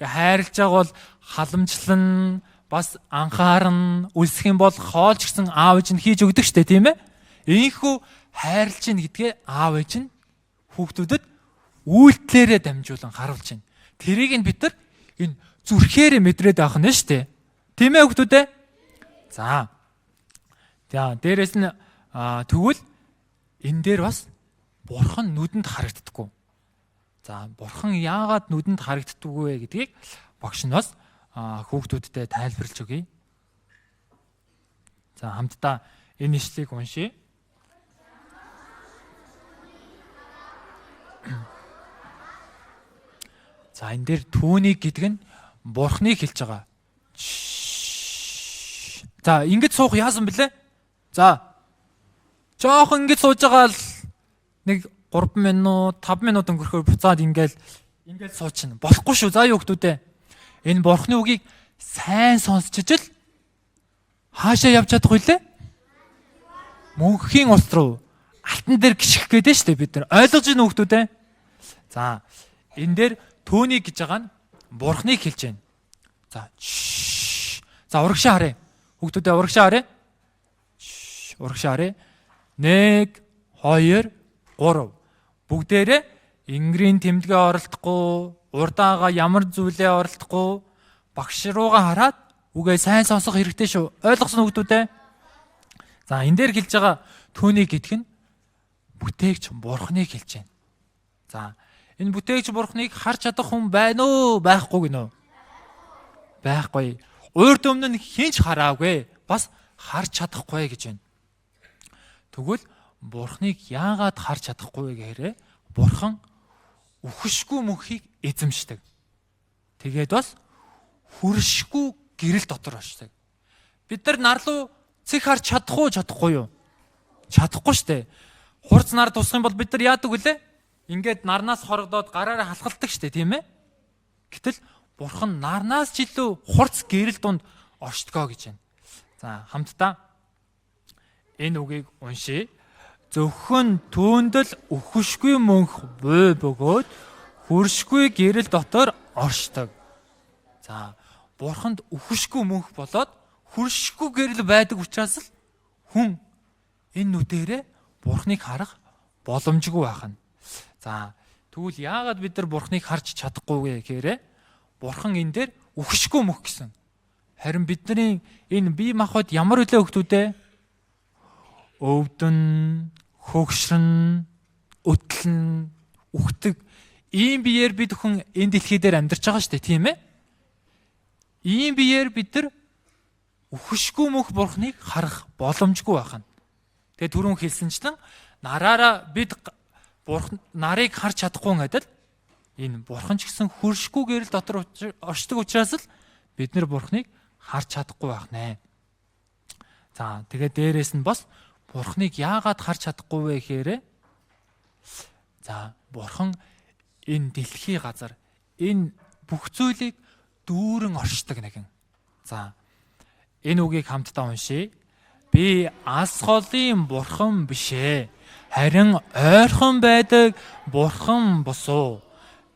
Ингээ хайрлаж байгаа бол халамжлан, бас анхаарна, үлсэх юм бол хоолч гэсэн аав ээж нь хийж өгдөг шүү дээ, тийм ээ? Ийхүү хайрлаж гин гэдгээ аав ээж нь хүүхдүүдэд үйлдэлээрээ дамжуулан харуулж байна. Тэрийг нь бид нар энэ зүрхээрээ мэдрээд байх нь шүү дээ. Тийм ээ хүүхдүүд ээ? За. За, дээрэс нь тэгвэл энэ дээр бас бурхан нүдэнд харагддаггүй. За, бурхан яагаад нүдэнд харагддаггүй вэ гэдгийг багш нь бас хүүхдүүдтэй тайлбарлаж өгье. За, хамтдаа энэ ишлэгийг уншъя. За, энэ дээр түүнийг гэдэг нь бурхныг хэлж байгаа. За, ингэж суух яасан бэлээ? За, жоохон ингэж сууж байгаа л нэг 3 минут, 5 минут өнгөрөхөөр буцаад ингээл суучихна. Болохгүй шүү. За, юу хүмүүс ээ. Энэ бурхны үгийг сайн сонсч ижил хаашаа явж чадах вүлээ? Мөнхийн улс руу алтан дээр гიშгэх гээд нь шүү дээ бид нар. Ойлгож байна уу хүмүүс ээ? За, энэ дээр түүнийг гэж байгаа нь бурхныг хэлж байна. За, за, урагшаа харъя. Хүүхдүүдээ урагшаа харъя. Урагшаа харъя. 1 2 3. Бүгдээрээ энгэрийн тэмдгээ оролдохгүй, урдаага ямар зүйлээ оролдохгүй, багш руугаа хараад үгээ сайн сонсох хэрэгтэй шүү. Ойлгосон хүүхдүүдээ? За, энэ дээр хэлж байгаа түүнийг гэдэг нь бүтээгч бурхныг хэлж байна. За, энэ бүтээгч бурхныг харж чадах хүн байна уу, байхгүй гинөө? Байхгүй. Урд өмнө нь хинч хараагүй. Бас харж чадахгүй гэж байна. Тэгвэл Бурхныг яагаад харж чадахгүй вэ гэхээр Бурхан үхэшгүй мөнхийг эзэмшдэг. Тэгээд бас хөршгүй гэрэл дотор очдог. Бид нар нар руу цэг харж чадах уу, чадахгүй юу? Чадахгүй штэ. Хурц нар тусах юм бол бид нар яадаг вүлээ? Ингээд нарнаас хорогдоод гараараа халахалдаг штэ, тийм ээ? Гэтэл Бурхан нарнаас ч илүү хурц гэрэл дунд оршдгоо гэж байна. За, хамтдаа энэ үгийг уншъя. Зөвхөн түүнд л үхэшгүй мөнх буй бөгөөд хөршгүй гэрэл дотор оршдог. За, Бурханд үхэшгүй мөнх болоод хөршгүй гэрэл байдаг учраас л хүн энэ нүдэрээ Бурханыг харах боломжгүй байх нь. За, тэгвэл яагаад бид нар Бурханыг харж чадахгүй вэ гэхээр Бурхан энэ дээр үхэшгүй мөнх гэсэн. Харин бидний энэ бие махбод ямар үлээ хөлтүүд ээ? Өвдөн, хөгшрөн, өтлөн, үхдэг ийм биеэр бид хүн энэ дэлхий дээр амьдарч байгаа шүү дээ, тийм ээ? Ийм биеэр бид нар үхэшгүй мөнх Бурхныг харах боломжгүй байх нь. Тэгээ түрүүн хэлсэнчлэн нараараа бид Бурхан нарыг харж чадахгүй адил энэ Бурхан ч гэсэн хөршгүй гэрэл дотор оршдог учраас л бид нар Бурхныг харж чадахгүй байх нэ. За, тэгээ дээрэс нь бас Бурхныг яагаад харж чадахгүй вэ гэхээр за, Бурхан энэ дэлхий газар энэ бүх зүйлийг дүүрэн оршдог нэгэн. За, энэ үгийг хамтдаа уншъя. Би алс холын бурхан биш ээ. Харин ойрхон байдаг бурхан босуу.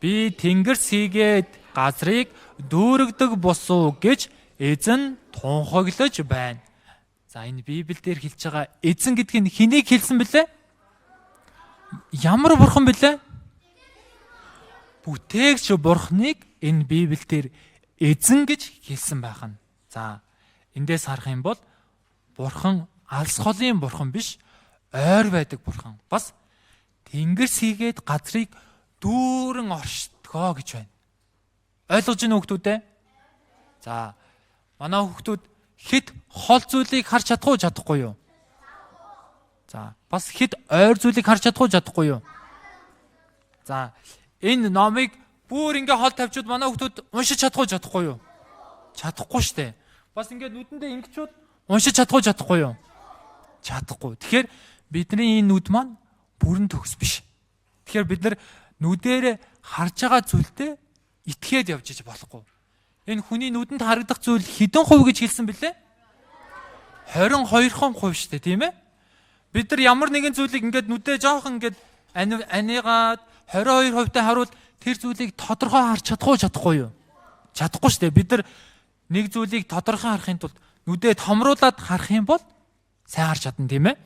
Би тэнгэрс хийгээд газрыг дүүрэгдэг босуу гэж эзэн тунхаглаж байна. За, энэ Библиэлд хэлж байгаа эзэн гэдг нь хэнийг хэлсэн бэлээ? Ямар бурхан бэлээ? Бүтээгч бурханыг энэ Библиэлд эзэн гэж хэлсэн байх нь. За, эндээс харах юм бол бурхан алс холын бурхан биш, ойр байдаг бурхан. Бас тэнгэрс хийгээд газрыг дүүрэн оршдгоо гэж байна. Ойлгож байна уу хүмүүс ээ? За, манай хүүхдүүд хэд хол зүйлийг харж чадах уу, чадахгүй юу? За, бас хэд ойр зүйлийг харж чадах уу, чадахгүй юу? За, энэ номыг бүр ингээ хол тавьчуд манай хүүхдүүд уншиж чадах уу, чадахгүй юу? Чадахгүй штэ. Бас ингээд нүдэндээ ингэчүүд уншиж чадах уу, чадахгүй юу? Чадахгүй. Тэгэхээр бидний энэ нүд маань бүрэн төгс биш. Тэгэхээр бид нар нүдээр харж байгаа зүйлдээ итгээд явж иж болохгүй. Энэ хүний нүдэнд харагдах зүйл хэдэн хувь гэж хэлсэн бэлээ? 22% шүү дээ, тийм ээ? Бид нар ямар нэгэн зүйлийг ингээд нүдээ жоохон ингээд анигаад 22% та харуул тэр зүйлийг тодорхой харж чадах уу, чадахгүй юу? Чадахгүй шүү дээ. Бид нар нэг зүйлийг тодорхой харахын тулд нүдээ томруулад харах юм бол сайн харж чадна, тийм ээ?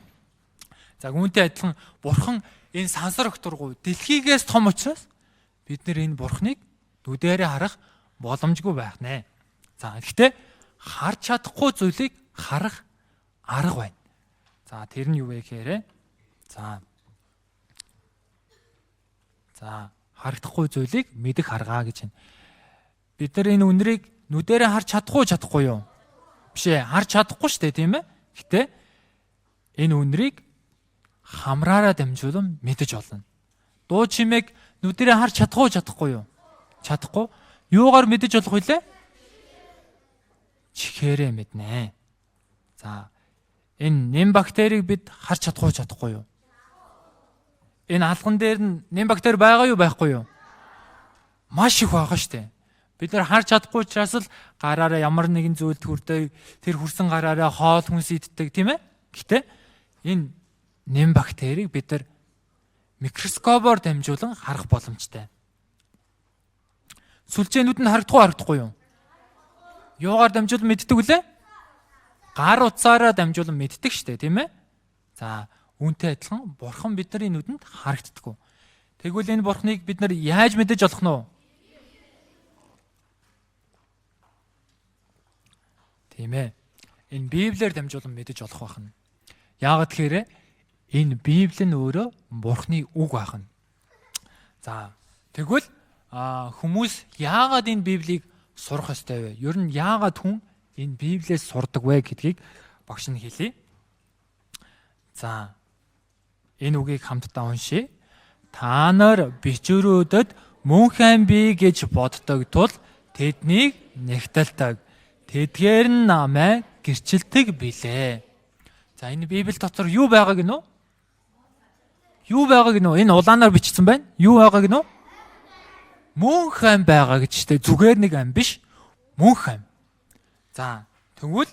За, үүнтэй адилхан бурхан энэ сансар огторгуу дэлхийгээс том учраас бид нар энэ бурханыг нүдээрээ харах боломжгүй байх нэ. За, гэхдээ харж чадахгүй зүйлийг харах арга байна. За, тэр нь юу вэ гэхээр за харагдахгүй зүйлийг мэдэх арга гэж байна. Бид нар энэ үнэрийг нүдээрээ харж чадах уу, чадахгүй юу? Биш ээ, харж чадахгүй шүү дээ, тийм ээ? Гэтэ энэ үнэрийг хамраараа дамжуулан мэдэж олно. Дуу чимээг нүдээрээ харж чадах уу, чадахгүй юу? Чадахгүй. Юугаар мэдэж болох вүлээ? Чихээрээ мэднэ. За, энэ нэм бактерийг бид харж чадах уу, чадахгүй юу? Энэ алган дээр нь нэм бактери байгаа юу, байхгүй юу? Маш их байгаа шүү дээ. Бид нар харж чадахгүй учраас л гараараа ямар нэгэн зүйлд хүрдэг, тэр хүрсэн гараараа хоол хүнс иддэг, тийм ээ? Гэтэ энэ нэм бактерийг бид нар микроскопоор дамжуулан харах боломжтой. Сүлжээнүүд нь харагдах уу, харагдахгүй юу? Юугаар дамжуулан мэддэг вүлээ? Гар утсаараа дамжуулан мэддэг шүү дээ, тийм ээ? За, үүнтэй адилхан бурхан бидний нүдэнд харагддаггүй. Тэгвэл энэ бурханыг бид нар яаж мэдэж болох нь вэ? Тийм ээ. Энэ Библиэр дамжуулан мэдэж болох байх нь. Яагаад гэхээр энэ Библи нь өөрөө бурханы үг байх нь. За, тэгвэл хүмүүс яагаад энэ Библийг сурах ёстой вэ? Ер нь яагаад хүн энэ Библиэс сурдаг вэ гэдгийг багш нь хэлье. За, энэ үгийг хамтдаа уншъя. Та нар бичвэрүүдэд мөнх ам бий гэж боддог тул тэднийг нэгтэлдэг. Тэдгээр нь намайг гэрчилдэг билээ. За, энэ Библи дотор юу байгаа гинөө? Юу байгаа гинөө? Энэ улаанаар бичсэн байна. Юу байгаа гинөө? Мөнх ам байгаа гэж штэ. Зүгээр нэг ам биш. Мөнх ам. За, тэгвэл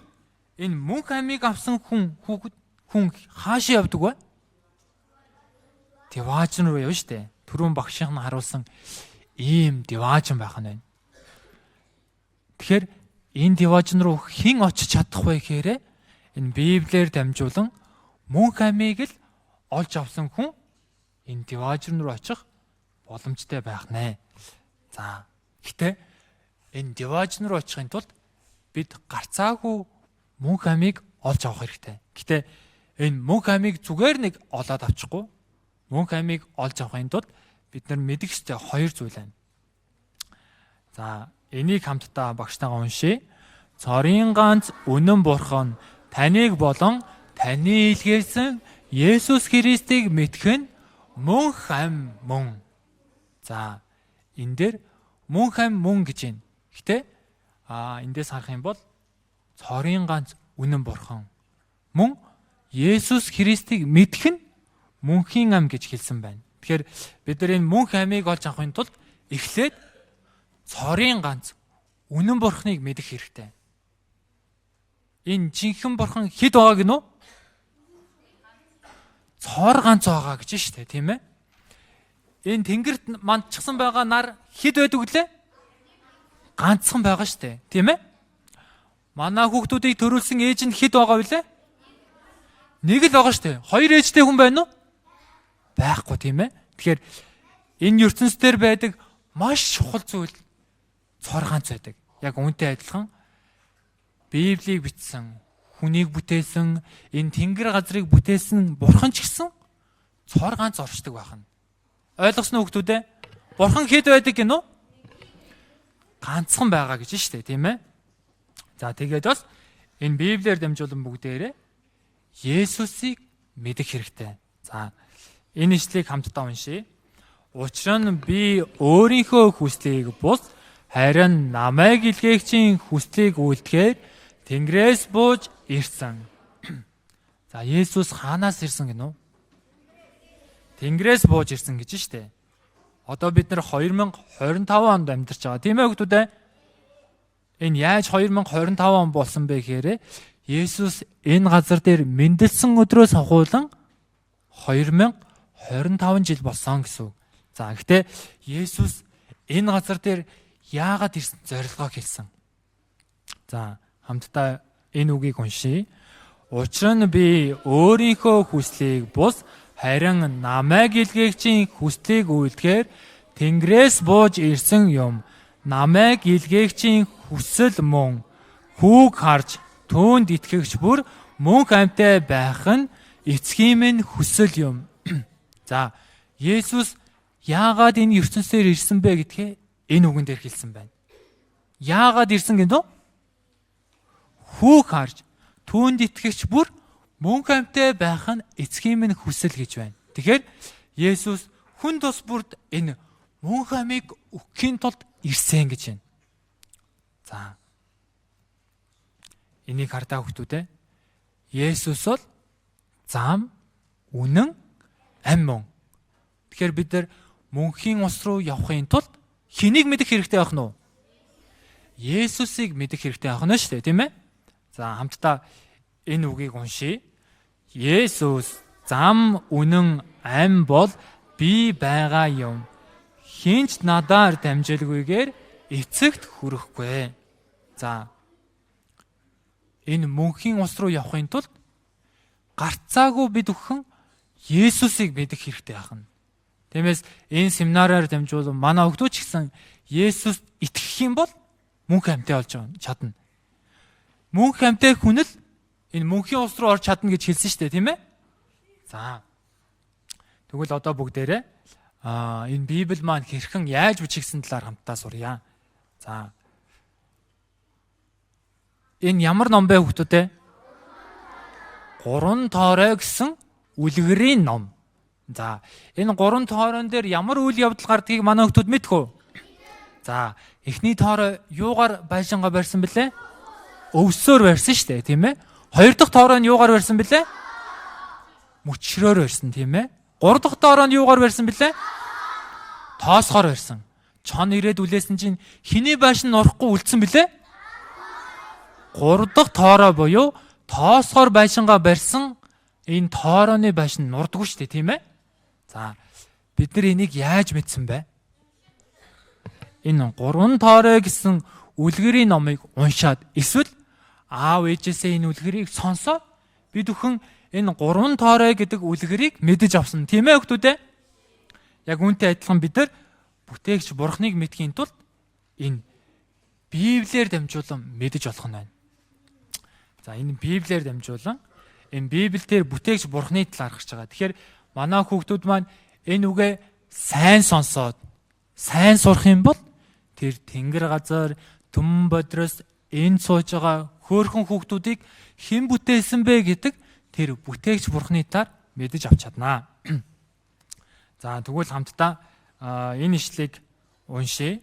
энэ мөнх амийг авсан хүн хүүхэд хүн хаашаа явдаг вэ? Диваажин руу явна штэ. Түрүүн багшийнх нь харуулсан ийм диваажин байх нь байна. Тэгэхээр энэ диваажин руу хэн очиж чадах вэ гэхээр энэ Библиэр дамжуулан мөнх амийг л олж авсан хүн энэ диваажин руу очих боломжтой байх нэ. За, гэтээ энэ диваажин руу очихын тулд бид гарцаагүй мөнх амийг олж авах хэрэгтэй. Гэтээ энэ мөнх амийг зүгээр нэг олоод авчихгүй. Мөнх амийг олж авахын тулд бид нар мэдэх ёстой хоёр зүйл байна. За, энийг хамтдаа багштайгаа уншъя. Цорын ганц үнэн бурхан таныг болон таны илгээсэн Есүс Христийг мэдэх нь мөнх ам мөн. За, энэ дээр мөнх ам мөн гэж байна. Гэтэ эндээс харах юм бол цорын ганц үнэн бурхан мөн Есүс Христийг мэдэх нь мөнхийн ам гэж хэлсэн байна. Тэгэхээр бид нар энэ мөнх амийг олж авахын тулд эхлээд цорын ганц үнэн бурхныг мэдэх хэрэгтэй. Энэ жинхэнэ бурхан хэд байгаа гинөө? Цор ганц байгаа гэж шүү дээ, тийм ээ? Энэ тэнгэрт мандчихсан байгаа нар хэд байдаг вүлээ? Ганцхан байгаа шүү дээ, тийм ээ? Манай хүүхдүүдийг төрүүлсэн ээж нь хэд байгаа вүлээ? Нэг л байгаа шүү дээ. Хоёр ээжтэй хүн байна уу? Байхгүй, тийм ээ? Тэгэхээр энэ ертөнцийн байдаг маш чухал зүйл цор ганц байдаг. Яг үүнтэй адилхан Библийг бичсэн, хүнийг бүтээсэн, энэ тэнгэр газрыг бүтээсэн бурхан ч гэсэн цор ганц оршдог байх нь. Ойлгосноо хүүхдүүд ээ? Бурхан хэд байдаг гинөө? Ганцхан байгаа гэж шүү дээ, тийм ээ? За, тэгээд бас энэ Библиэр дамжуулан бүгдээрээ Есүсийг мэдэх хэрэгтэй. За, энэ ишлэгийг хамтдаа уншъя. Учир нь би өөрийнхөө хүслийг бус харин намайг илгээгчийн хүслийг үйлдэхээр Тэнгэрээс бууж ирсэн. За, Есүс хаанаас ирсэн гэнэ үү? Тэнгэрээс бууж ирсэн гэж штэ. Одоо бид нар 2025 онд амьдарч байгаа. Тийм ээ хүүхдүүд ээ? Энэ яаж 2025 он болсон бэ гэхээр Есүс энэ газар дээр мэндэлсэн өдрөөс ахуулан 2025 жил болсон гэсэн үг. За, гэхдээ Есүс энэ газар дээр яагаад ирсэн зорилгоо хэлсэн. За, хамтдаа энэ үгийг уншъя. Учир нь би өөрийнхөө хүслийг бус харин намайг илгээгчийн хүслийг үйлдэхээр Тэнгэрээс бууж ирсэн юм. Намайг илгээгчийн хүсэл мөн хүүг харж түүнд итгэгч бүр мөнх амьтай байх нь эцгийн минь хүсэл юм. За, Есүс яагаад энэ ертөнцөөр ирсэн бэ гэдгээ энэ үгэн дээр хэлсэн байна. Яагаад ирсэн гэнэ үү? Хүүг харж түүнд итгэгч бүр мөнх амьтай байх нь эцгийн минь хүсэл гэж байна. Тэгэхээр Есүс хүн тус бүрд энэ мөнх амийг өгөхийн тулд ирсэн гэж байна. За, энийг хардаа хүүхдүүд ээ. Есүс бол зам, үнэн, ам мөн. Тэгэхээр бид нар мөнхийн ус руу явахын тулд хэнийг мэдэх хэрэгтэй байх нь вэ? Есүсийг мэдэх хэрэгтэй байх нь шүү дээ, тийм ээ? За, хамтдаа энэ үгийг уншъя. Есүс зам, үнэн, ам бол би байгаа юм. Хинч надаар дамжилгүйгээр эцэгт хүрэхгүй. За, энэ мөнхийн ус руу явахын тулд гарцаагүй бид бүхэн Есүсийг мэдэх хэрэгтэй байх нь. Тиймээс энэ семинараар дамжуулан манай өгдөө ч гэсэн Есүст итгэх юм бол мөнх амьтай болж чадна. Мөнх амьтай хүн л энэ мөнхийн ус руу орж чадна гэж хэлсэн шүү дээ, тийм ээ? За. Тэгвэл одоо бүгдээрээ энэ Библи маань хэрхэн яаж бичигдсэн талаар хамтдаа сурья. За. Энэ ямар ном бэ хүүхдүүд ээ? Гурван тоорой гэсэн үлгэрийн ном. За, энэ гурван тоорон дээр ямар үйл явдал гардгийг манай хүүхдүүд мэдэх үү? За, эхний тоорой юугаар байшингаа барьсан бэлээ? Өвсөөр барьсан шүү дээ, тийм ээ? Хоёр дахь тоорой нь юугаар барьсан бэлээ? Мөчрөөр барьсан, тийм ээ? Гурав дахь тоорой нь юугаар барьсан бэлээ? Тоосгоор барьсан. Чон ирээд үлээсэн чинь хэний байшин нурахгүй үлдсэн бэлээ? Гурав дахь тоорой буюу тоосгоор байшингаа барьсан энэ тоорооны байшин нурдгүй шүү дээ, тийм ээ? За, бид нар энийг яаж мэдсэн бэ? Энэ гурван тоорой гэсэн үлгэрийн номыг уншаад эсвэл аав ээжээсээ энэ үлгэрийг сонсоод бид бүхэн энэ гурван тоорой гэдэг үлгэрийг мэдэж авсан, тийм ээ хүүхдүүд ээ? Яг үүнтэй адилхан бид нар бүтээгч Бурхныг мэдхийн тулд энэ Библиэр дамжуулан мэдэж болох нь байна. За, энэ Библиэр дамжуулан энэ Библиэлд бүтээгч Бурхны талаар гарч байгаа. Тэгэхээр манай хүүхдүүд маань энэ үгээ сайн сонсоод сайн сурах юм бол тэр тэнгэр газар түмэн бодроос энэ сууж байгаа хөөрхөн хүүхдүүдийг хэн бүтээсэн бэ гэдэг тэр бүтээгч Бурхны талаар мэдэж авч чаднаа. За, тэгвэл хамтдаа энэ ишлэгийг уншъя.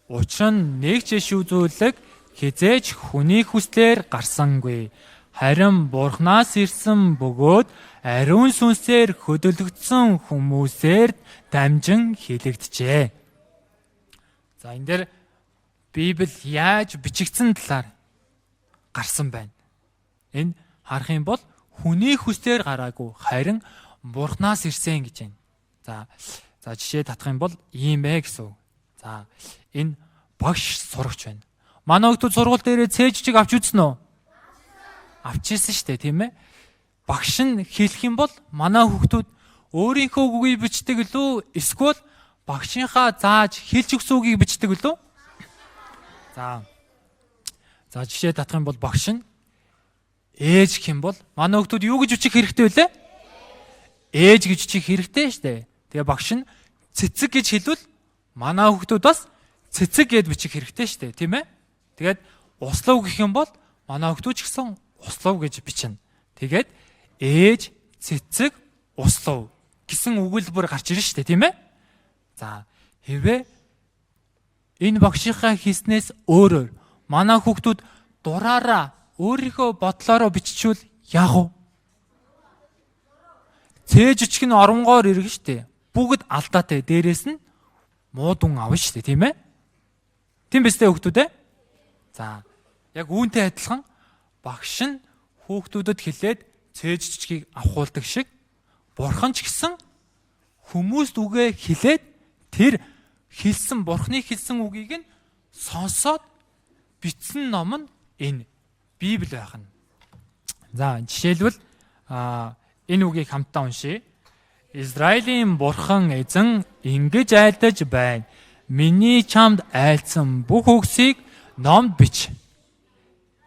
Учир нь нэг ч иш үзүүлэг хизээж хүний хүслээр гарсангүй. Харин Бурханаас ирсэн бөгөөд ариун сүнсээр хөдөлгдсөн хүмүүсээр дамжин хэлэгджээ. За, энэ дээр Библи яаж бичигдсэн талаар гарсан байна. Энэ харах юм бол хүний хүслээр гараагүй, харин Бурханаас ирсэн гэж байна. За, жишээ татах юм бол ийм ээ гэсэн үг. За, энэ багш сурагч байна. Манай хүмүүс сургууль дээрээ цээж чиг авч үзсэн үү? Авч ирсэн шүү дээ, тийм ээ? Багш нь хэлэх юм бол манай хүүхдүүд өөрийнхөө үгийг бичдэг лүү эсвэл багшийнхаа зааж хэлж өгсөн үгийг бичдэг лүү? За. За, жишээ татах юм бол багш нь ээж гэх юм бол манай хүүхдүүд юу гэж бичих хэрэгтэй вүлээ? Ээж гэж бичих хэрэгтэй шүү дээ. Тэгээ багш нь цэцэг гэж хэлвэл манай хүүхдүүд бас цэцэг гэд бичих хэрэгтэй шүү дээ, тийм ээ? Тэгээд услав гэх юм бол манай хүүхдүүд ч гэсэн услав гэж бичнэ. Тэгээд ээж, цэцэг, услав гэсэн өгүүлбэр гарч ирнэ шүү дээ, тийм ээ? За, хэвээ энэ багшийнхаа хийснээс өөрөөр манай хүүхдүүд дураараа өөрийнхөө бодлоороо биччихвэл яах вэ? Цээж өчг нь оронгоор иргэн шүү дээ. Бүгд алдаатай, дээрээс нь муу дүн авна шүү дээ, тийм ээ? Тийм биз дээ хүүхдүүд ээ? За, яг үүнтэй адилхан багш нь хүүхдүүдэд хэлээд цээж жижгийг авахуулдаг шиг Бурхан ч гэсэн хүмүүст үгээ хэлээд тэр хэлсэн Бурханы хэлсэн үгийг нь сонсоод бичсэн ном нь энэ Библи байх нь. За, жишээлбэл энэ үгийг хамтдаа уншъя. Израилийн Бурхан эзэн ингэж айлдаж байна. Миний чамд айлдсан бүх үгсийг номд бич.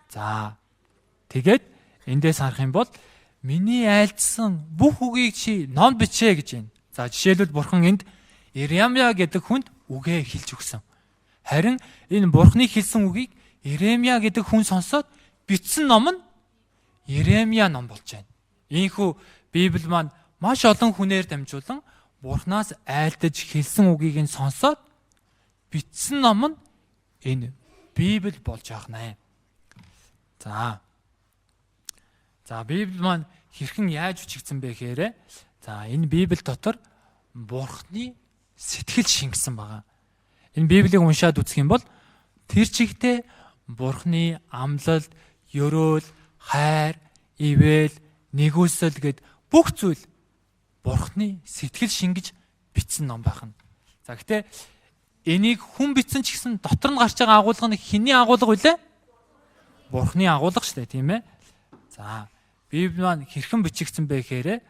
За, тэгээд эндээс харах юм бол миний айлдсан бүх үгийг чи номд бичээ гэж байна. За, жишээлбэл Бурхан энд Иремья гэдэг хүнд үгээ хэлж өгсөн. Харин энэ Бурханы хэлсэн үгийг Иремья гэдэг хүн сонсоод бичсэн ном нь Иремья ном болж байна. Ийхүү Библи маань маш олон хүнээр дамжуулан Бурханаас айлдаж хэлсэн үгийг нь сонсоод бичсэн ном нь энэ Библи болж байгаа нэ. За. За, Библи маань хэрхэн яаж бичигдсэн бэ гэхээр за энэ Библи дотор Бурханы сэтгэл шингэсэн байгаа. Энэ Библийг уншаад үзэх юм бол тэр чигтээ Бурханы амлалт, ёроол, хайр, ивэл, нэгүсэл гэд бүх зүйл Бурханы сэтгэл шингэж бичсэн ном байх нь. За, гэтээ энийг хүн бичсэн ч гэсэн дотор нь гарч байгаа агуулга нь хэний агуулга вүлээ? Бурханы агуулга шүү дээ, тийм ээ? За, Библи маань хэрхэн бичигдсэн бэ гэхээр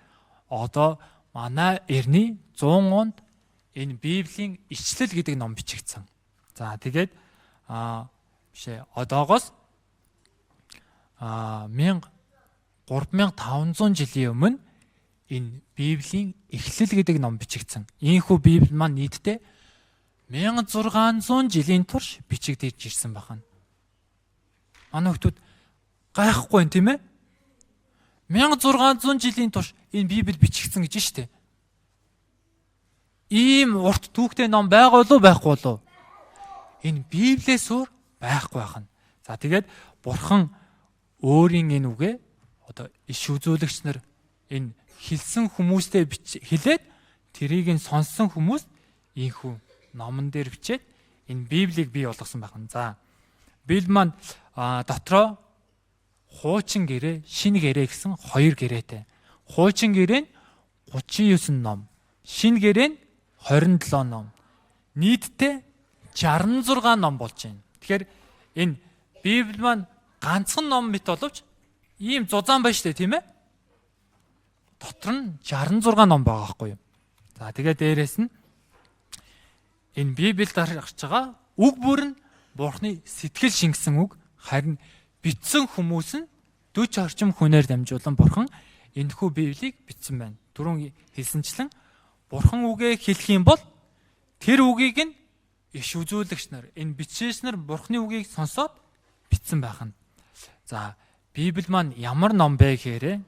одоо манай эртний 100 онд энэ Библийн ичлэл гэдэг ном бичигдсэн. За, тэгээд биш ээ, одоогоос 3500 жилийн өмнө энэ Библийн Эхлэл гэдэг ном бичигдсэн. Ийхүү Библи маань нийтдээ 1600 жилийн турш бичигдэж ирсэн байна. Манай хүмүүс Гайхгүй юм, тийм ээ? 1600 жилийн турш энэ Библи бичигдсэн гэж штэ. Ийм урт түүхтэй ном байгаа болов байхгүй болов? Энэ Библиэс өөр байхгүй байх нь. За, тэгээд Бурхан өөрийн энэ үгээ одоо иш үзүүлэгч нар энэ хэлсэн хүмүүстэй хэлээд, тэрийг нь сонссон хүмүүс ийхүү номон дээр бичээд энэ Библийг бий болгосон байна. За, Библи маань дотроо хуучин гэрээ, шинэ гэрээ гэсэн хоёр гэрээтэй. Хуучин гэрээ нь 39 ном, шинэ гэрээ нь 27 ном. Нийтдээ 66 ном болж байна. Тэгэхээр энэ Библи маань ганцхан ном мэт боловч ийм зузаан байна шүү дээ, тийм ээ? Дотор нь 66 ном байгаа байхгүй юу? За, тэгээд дээрэс нь энэ Библиэд гарч байгаа үг бүр нь Бурхны сэтгэл шингэсэн үг, харин бичсэн хүмүүс нь 40 орчим хүнээр дамжуулан Бурхан энэхүү Библийг бичсэн байна. Түрүүн хэлсэнчлэн Бурхан үгээ хэлэх юм бол тэр үгийг нь иш үзүүлэгч нар, энэ бичээч нар Бурханы үгийг сонсоод бичсэн байх нь. За, Библи маань ямар ном бэ гэхээр,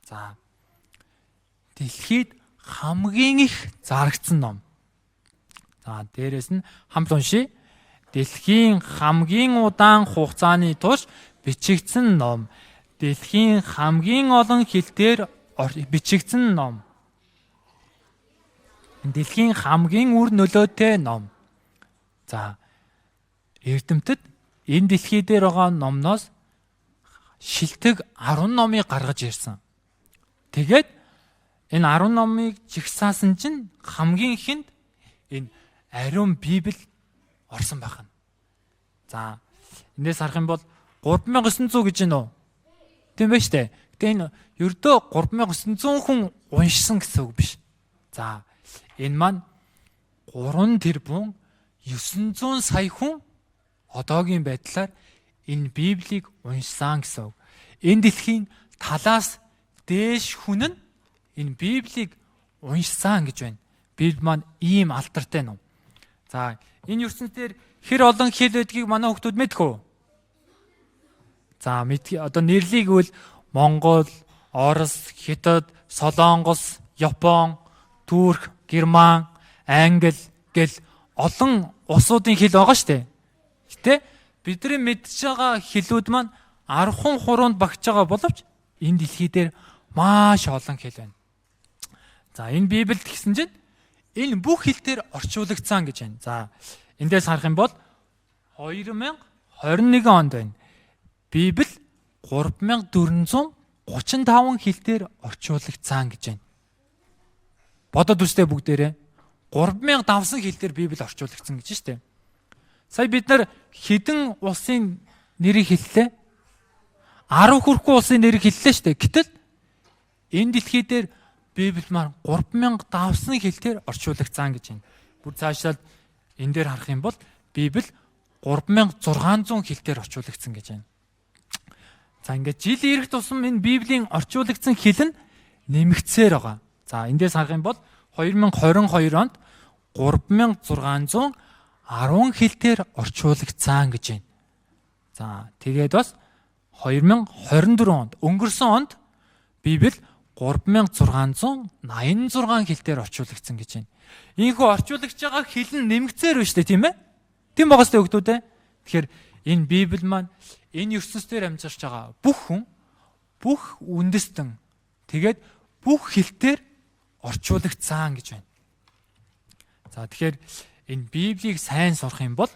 за, дэлхийд хамгийн их зарагдсан ном. За, дээрэс нь хамт уншия. Дэлхийн хамгийн удаан хугацааны турш бичигдсэн ном. Дэлхийн хамгийн олон хэл дээр бичигдсэн ном. Дэлхийн хамгийн үр нөлөөтэй ном. За, эрдэмтэд энэ дэлхий дээр байгаа номноос шилдэг 10 номыг гаргаж ирсэн. Тэгээд энэ 10 номыг жигсаасан чинь хамгийн ихэнд энэ ариун Библи орсон байх нь. За, эндээс харах юм бол 3900 гэж байна уу? Тийм байна штэ. Гэтэ энэ ердөө 3900 хүн уншсан гэсэн үг биш. За, энэ маань 3 тэрбум 900 сая хүн одоогийн байдлаар энэ Библийг уншсан гэсэн үг. Энэ дэлхийн талаас дээш хүн нь энэ Библийг уншсан гэж байна. Библи маань ийм алдартай ном. За, энэ ертөнцийн хэр олон хэл байдгийг манай хүмүүс мэдэх үү? За, мэд, одоо нэрлийг үл Монгол, Орос, Хятад, Солонгос, Япон, Турк, Герман, Англи гэл олон улсуудын хэл байгаа шүү дээ. Гэтэ бидний мэдж байгаа хэлүүд маань 10 хуруунд багтж байгаа боловч энэ дэлхий дээр маш олон хэл байна. За, энэ Библиэд гэсэн чинь энэ бүх хэл дээр орчуулагдсан гэж байна. За, эндээс харах юм бол 2021 онд байна. Библи 3435 хэл дээр орчуулагдсан гэж байна. Бодоод үзтээ бүгдээрээ 3000 давсан хэл дээр Библи орчуулагдсан гэж штэ. Сая бид нар хэдэн улсын нэрийг хэллээ? 10 хүрэхгүй улсын нэрийг хэллээ штэ. Гэтэл энэ дэлхий дээр Библи маань 3000 давсан хэл дээр орчуулагдсан гэж байна. Бүр цаашаад энэ дээр харах юм бол Библи 3600 хэл дээр орчуулагдсан гэж байна. За, ингээд жил ирэх тусам энэ Библийн орчуулагдсан хэл нь нэмэгдсээр байгаа. За, эндээс харах юм бол 2022 онд 3610 хэл дээр орчуулагдсан гэж байна. За, тэгээд бас 2024 онд, өнгөрсөн онд Библи 3686 хэл дээр орчуулагдсан гэж байна. Ийхүү орчуулагч байгаа хэл нь нэмэгдсээр байна шүү дээ, тийм ээ? Тийм байгаа сте хүмүүс ээ. Тэгэхээр энэ Библи маань энэ ертөнцийн амьдарч байгаа бүх хүн, бүх үндэстэн, тэгээд бүх хэлтээр орчуулагдсан гэж байна. За, тэгэхээр энэ Библийг сайн сурах юм бол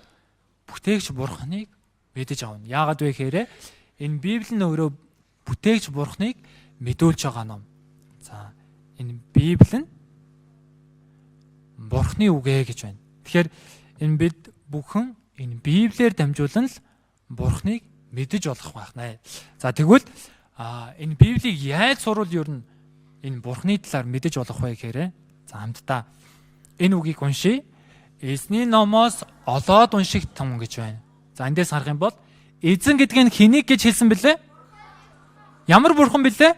бүтээгч Бурханыг мэдэж авна. Яагаад вэ гэхээр энэ Библи нь өөрөө бүтээгч Бурханыг мэдүүлж байгаа ном. За, энэ Библи нь Бурхны үг ээ гэж байна. Тэгэхээр энэ бид бүхэн энэ Библиэр дамжуулан л Бурхныг мэдэж болох байх нэ. За, тэгвэл энэ Библийг яаж сурвал ер нь энэ Бурхны талаар мэдэж болох вэ гэхээр, за, хамтдаа энэ үгийг уншъя. Эзний номоос олоод унших том гэж байна. За, эндээс харах юм бол эзэн гэдэг нь хэнийг гэж хэлсэн бэлээ? Ямар бурхан бэлээ?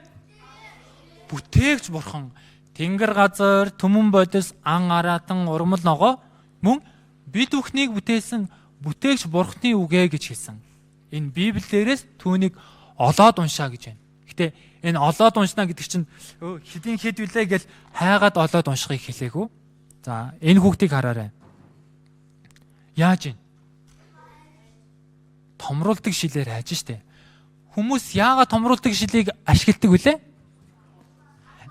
Бүтээгч бурхан. Тэнгэр газар, түмэн бодис, ан араатан, урмал ногоо мөн бид бүхнийг бүтээсэн бүтээгч бурхны үгээ гэж хэлсэн. Энэ Библиэрээс түүнийг олоод уншаа гэж байна. Гэтэ энэ олоод уншна гэдэг чинь хэдийн хэд вүлээ гэж хайгаад олоод уншихыг хэлээгүй. За энэ хүүхдийг хараарай. Яаж юм? Томруулдаг шилээр хайж штэ. Хүмүүс яагаад томруулдаг шилийг ашигладаг вүлээ?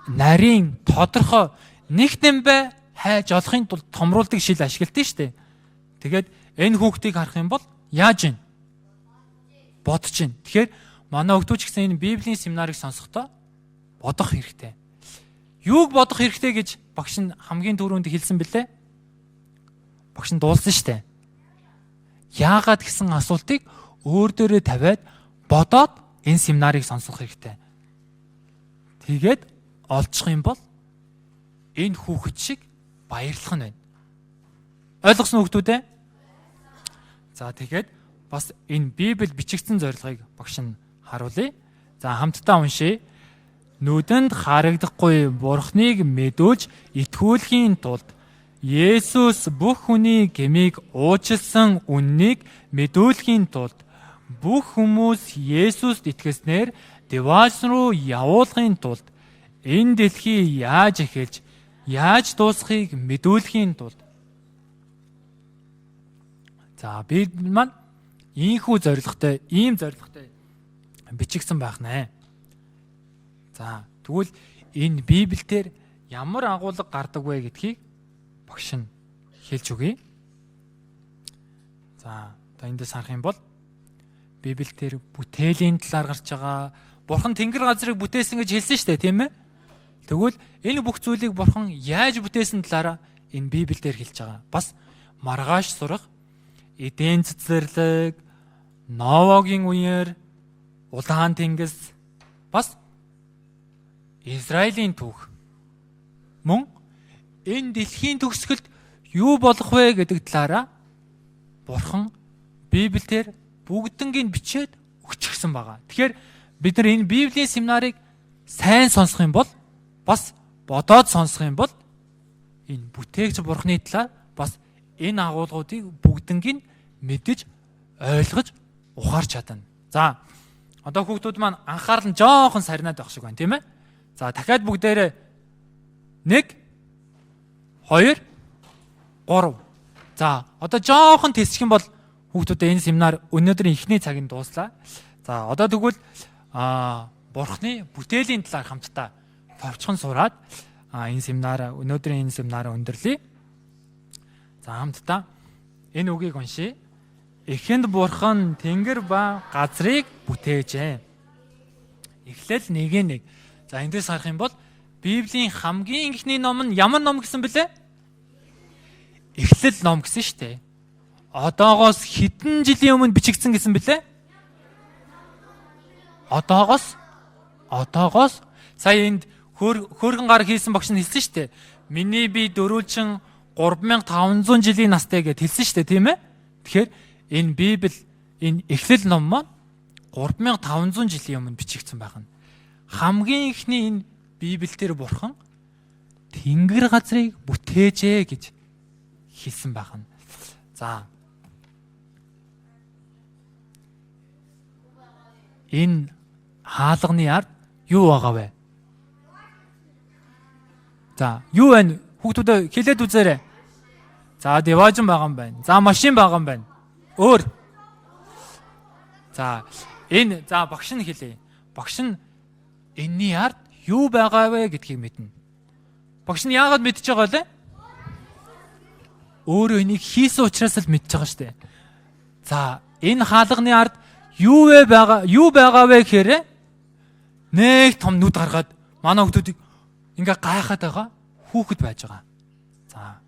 Нарийн тодорхой нэг нэмбэ хайж олохын тулд томруулдаг шил ашигладаг штэ. Тэгээд энэ хүүхдийг харах юм бол яаж юм? Бодож байна. Тэгэхээр манай хүүхдүүд ч гэсэн энэ Библийн семинарыг сонсохдоо бодох хэрэгтэй. Юуг бодох хэрэгтэй гэж багш нь хамгийн түрүүнд хэлсэн бэлээ? Багш нь дуулсан штэ. Яагаад гэсэн асуултыг өөр дээрээ тавиад бодоод энэ семинарыг сонсох хэрэгтэй. Тэгээд олчих юм бол энэ хүүхэд шиг баярлах нь байна. Ойлгосон хүүхдүүд ээ? За тэгээд бас энэ Библи бичигдсэн зорилгыг багш нь харуулъя. За хамтдаа уншъя. Нүдэнд харагдахгүй Бурхныг мэдүүлж итгүүлэхийн тулд Есүс бүх хүний гмийг уучлсан үннийг мэдүүлэхийн тулд бүх хүмүүс Есүст итгэснээр Деваалсан руу явуулахын тулд энэ дэлхий яаж эхэлж яаж дуусахыг мэдүүлэхийн тулд. За бид маань ийхүү зорилготой, ийм зорилготой бичигдсэн байх нэ. За тэгвэл энэ Библиэлд ямар агуулга гардаг вэ гэдгийг багш нь хэлж өгье. За одоо эндээс харах юм бол Библиэлд бүтээлийн талаар гарч байгаа. Бурхан тэнгэр газрыг бүтээсэн гэж хэлсэн шүү дээ, тийм ээ? Тэгвэл энэ бүх зүйлийг Бурхан яаж бүтээсэн талаараа энэ Библиэлд хэлж байгаа. Бас маргааш сурах эдийн цэцэрлэг, Новогийн үеэр, улаан тэнгис, бас Израилийн түүх. Мөн энэ дэлхийн төгсгөлд юу болох вэ гэдэг талаараа Бурхан Библиэлд бүгднийг бичээд өгчихсөн байгаа. Тэгэхээр бид нар энэ Библийн семинарыг сайн сонсох юм бол бас бодоод сонсох юм бол энэ бүтээгч Бурханы талаар бас энэ агуулгуудыг бүгднийг мэдэж ойлгож ухаарч чадна. За одоо хүүхдүүд маань анхаарал нь жоохон сарнаад байх шиг байна, тийм ээ? За дахиад бүгдээрээ 1 2 3. За одоо жоохон тесчих юм бол хүүхдүүдээ энэ семинар өнөөдрийн эхний цаг нь дууслаа. За одоо тэгвэл Бурхны бүтээлийн талаар хамтдаа товчхон сураад энэ семинар өнөөдрийн энэ семинараа өндөрлөе. За хамтдаа энэ үгийг уншъя. Эхэнд Бурхан тэнгэр ба газрыг бүтээжээ. Эхлэл 1:1. За эндээс харах юм бол Библийн хамгийн эхний ном нь ямар ном гэсэн бэлээ? Эхлэл ном гэсэн шүү дээ. Одоогоос хэдэн жилийн өмнө бичигдсэн гэсэн бэлээ? Одоогоос сая энд хөөрхөн гар хийсэн багш нь хэлсэн шүү дээ. Миний би дөрвөлжин 3500 жилийн настай гэд хэлсэн шүү дээ, тийм ээ? Тэгэхээр энэ Библи энэ Эхлэл ном маань 3500 жилийн өмнө бичигдсэн байх нь. Хамгийн эхний энэ Библиэлд Бурхан тэнгэр газрыг бүтээжээ гэж хэлсэн байх нь. За энэ хаалганы ард юу байгаа вэ? За юу байна? Хүүхдүүдээ хэлээд үзээрэй. За деважин байгаа юм байна. За машин байгаа юм байна. Өөр. За энэ за багш нь хэлье. Багш нь энэний ард юу байгаа вэ гэдгийг мэднэ. Багш нь яагаад мэдж байгаа вэ? Өөрөө энийг хийсэн учраас л мэдж байгаа шүү дээ. За энэ хаалганы ард юу вэ байгаа? Юу байгаа вэ гэхээр нэг том нүд гаргаад манай хүүхдүүдийг ингээ гайхаад байгаа хүүхэд байж байгаа. За.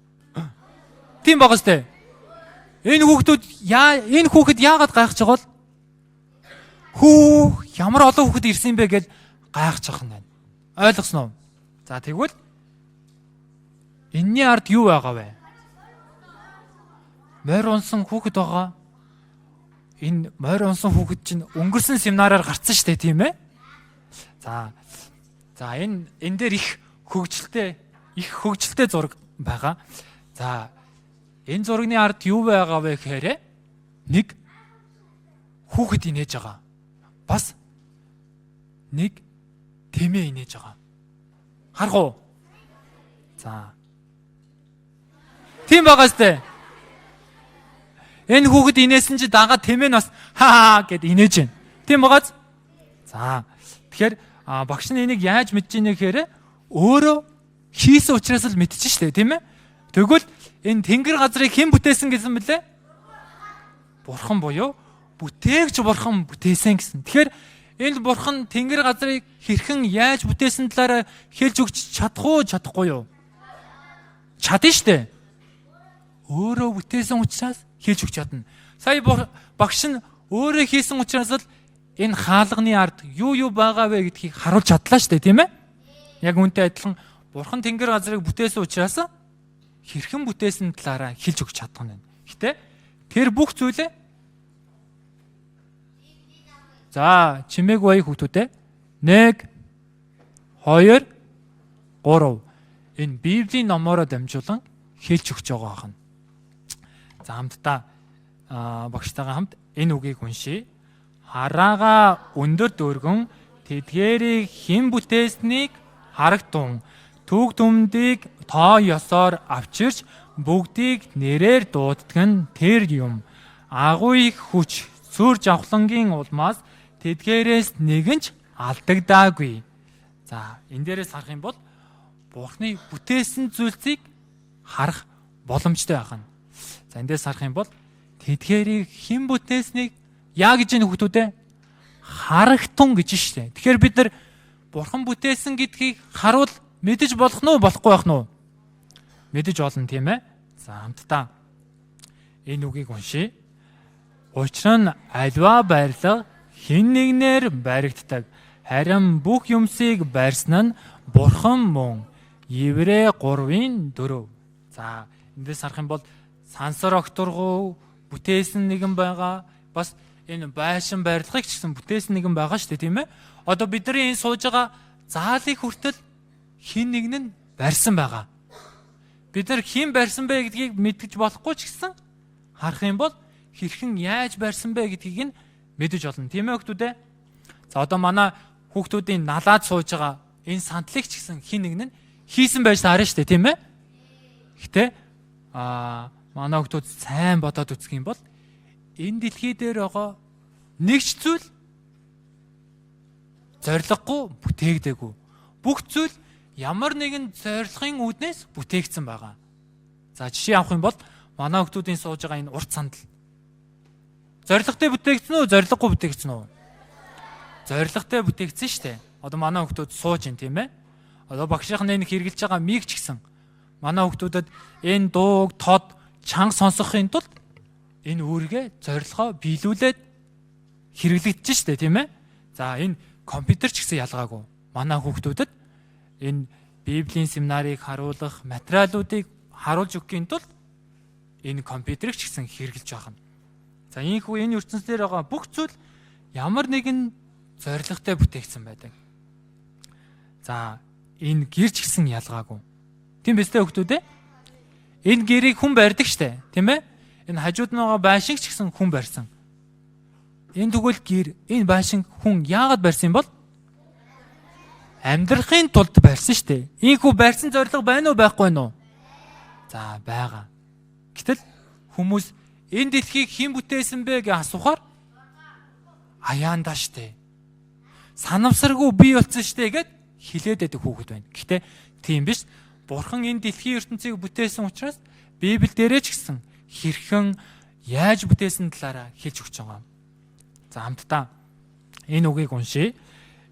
Тийм байгаа сте. Энэ хүүхдүүд энэ хүүхэд яагаад гайхаж байгаа бол хүү ямар олон хүүхэд ирсэн бэ гэж гайхаж байгаа юм байна. Ойлгосноо? За тэгвэл энэний ард юу байгаа вэ? Морь унсан хүүхэд байгаа. Энэ морь унсан хүүхэд чинь өнгөрсөн семинараар гарцсан шүү дээ, тийм ээ? За. За энэ дээр их хөгжилтэй зураг байгаа. За энэ зургийн ард юу байгаа вэ гэхээр нэг хүүхэд инээж байгаа. Бас Нэг тэмээ инээж байгаа. Харах уу? За. Тийм байгаа сте. Энэ хүүхэд инээсэн чи дагаа тэмээ нь бас хаа гэд инээж байна. Тийм байгааз? За. Тэгэхээр багш нь энийг яаж мэдэж ийнэ гэхээр өөрөө хийсэн учраас л мэдчихэж штэ, тийм ээ? Тэгвэл энэ тэнгэр газрыг хэн бүтээсэн гэсэн бэлээ? Бурхан буюу бүтээгч бурхан бүтээсэн гэсэн. Тэгэхээр энэ бурхан тэнгэр газрыг хэрхэн яаж бүтээсэн талаараа хэлж өгч чадах уу, чадахгүй юу? Чадна штэ. Өөрөө бүтээсэн учраас хэлж өгч чадна. Сая багш нь өөрөө хийсэн учраас л энэ хаалганы ард юу юу байгаа вэ гэдгийг харуулж чадлаа штэ, тийм ээ? Яг үүнтэй адилхан бурхан тэнгэр газрыг бүтээсэн учраас хэрхэн бүтээсэн талаараа хэлж өгч чадах нь. Гэтэ тэр бүх зүйлээ за чимээг баяг хүүхдүүдээ 1 2 3 энэ Библийн номоороо дамжуулан хэлж өгч байгаа хань. За хамтдаа багштайгаа хамт энэ үгийг уншийе. Хараага өндөр дөргөн тэдгээрийг хэн бүтээснийг харагтун. Түүг түмдийг тоо ёсоор авчирч бүгдийг нэрээр дууддаг нь тэр юм. Агуу их хүч сүр жавхлангийн улмаас тэдгээрээс нэгэн ч алдагдаагүй. За энэ дээрээс харах юм бол Бурхны бүтээсэн зүйлсийг харах боломжтой байх нь. За эндээс харах юм бол тэдгээрийг хэн бүтээснийг яа гэж энэ хүүхдүүдээ харагтун гэж штэ. Тэгэхээр бид нар Бурхан бүтээсэн гэдгийг харуул мэдэж болох нь уу, болохгүй байх нь уу? Мэдэж болно, тийм ээ. За хамтдаа энэ үгийг уншийе. Учир нь аливаа барилга хэн нэгнээр баригддаг. Харин бүх юмсыг барьсан нь Бурхан мөн. Еврей 3:4. За эндээс харах юм бол сансар огторгуу бүтээсэн нэгэн байгаа. Бас энэ байшин барилгыг ч гэсэн бүтээсэн нэгэн байгаа шүү дээ, тийм ээ? Одоо бидний энэ сууж байгаа заалыг хүртэл хэн нэг нь барьсан байгаа. Бид нар хэн барьсан бэ гэдгийг мэдэж болохгүй ч гэсэн харах юм бол хэрхэн яаж барьсан бэ гэдгийг нь мэдэж олно. Тийм ээ хүүхдүүд ээ? За одоо манай хүүхдүүдийн налаад сууж байгаа энэ сандлыг ч гэсэн хэн нэг нь хийсэн байж таарна шүү дээ, тийм ээ? Гэтэ манай хүүхдүүд сайн бодоод үзэх юм бол энэ дэлхий дээр байгаа нэг ч зүйл зориггүй бүтээгдээгүй. Бүх зүйл ямар нэгэн зорилгын үүднээс бүтээгдсэн байгаа. За жишээ авах юм бол манай хүүхдүүдийн сууж байгаа энэ урт сандал зорилготой бүтээгдсэн үү, зорилгогүй бүтээгдсэн үү? Зорилготой бүтээгдсэн шүү дээ. Одоо манай хүүхдүүд сууж ин, тийм ээ? Одоо багшийнх нь энэ хэрэгжилж байгаа миг ч гэсэн манай хүүхдүүдэд энэ дууг тод чанга сонсохын тулд энэ үүргээ зорилгоо биелүүлээд хэрэглэгдэж штэ, тийм ээ? За энэ компьютер ч гэсэн ялгаагүй. Манай хүүхдүүдэд энэ Библийн семинарыг харуулах материалуудыг харуулж өгөхийн тулд энэ компьютерыг ч гэсэн хэрэглэж байгаа юм. За ийхүү энэ ертөнцийн байгаа бүх зүйл ямар нэгэн зорилготой бүтээгдсэн байдаг. За энэ гэр ч гэсэн ялгаагүй. Тийм биз дээ хүүхдүүд ээ? Энэ гэрийг хүн барьдаг штэ, тийм ээ? Энэ хажууд нь байгаа байшинг ч гэсэн хүн барьсан. Энэ тэгвэл гэр, энэ байшинг хүн яагаад барьсан юм бол? Амьдрахын тулд барьсан штэ. Ийхүү барьсан зорилго байна уу, байхгүй нь уу? За байгаа. Гэтэл хүмүүс энэ дэлхийг хэн бүтээсэн бэ гэж асуухаар аяандаа штэ. Санамсаргүй бий болсон штэ гэд хилээд байдаг хүүхэд байна. Гэхдээ тийм биш. Бурхан энэ дэлхийн ертөнцийг бүтээсэн учраас Библи дээрээ ч гэсэн хэрхэн яаж бүтээсэн талаараа хэлж өгч байгаа. За хамтдаа энэ үгийг уншийе.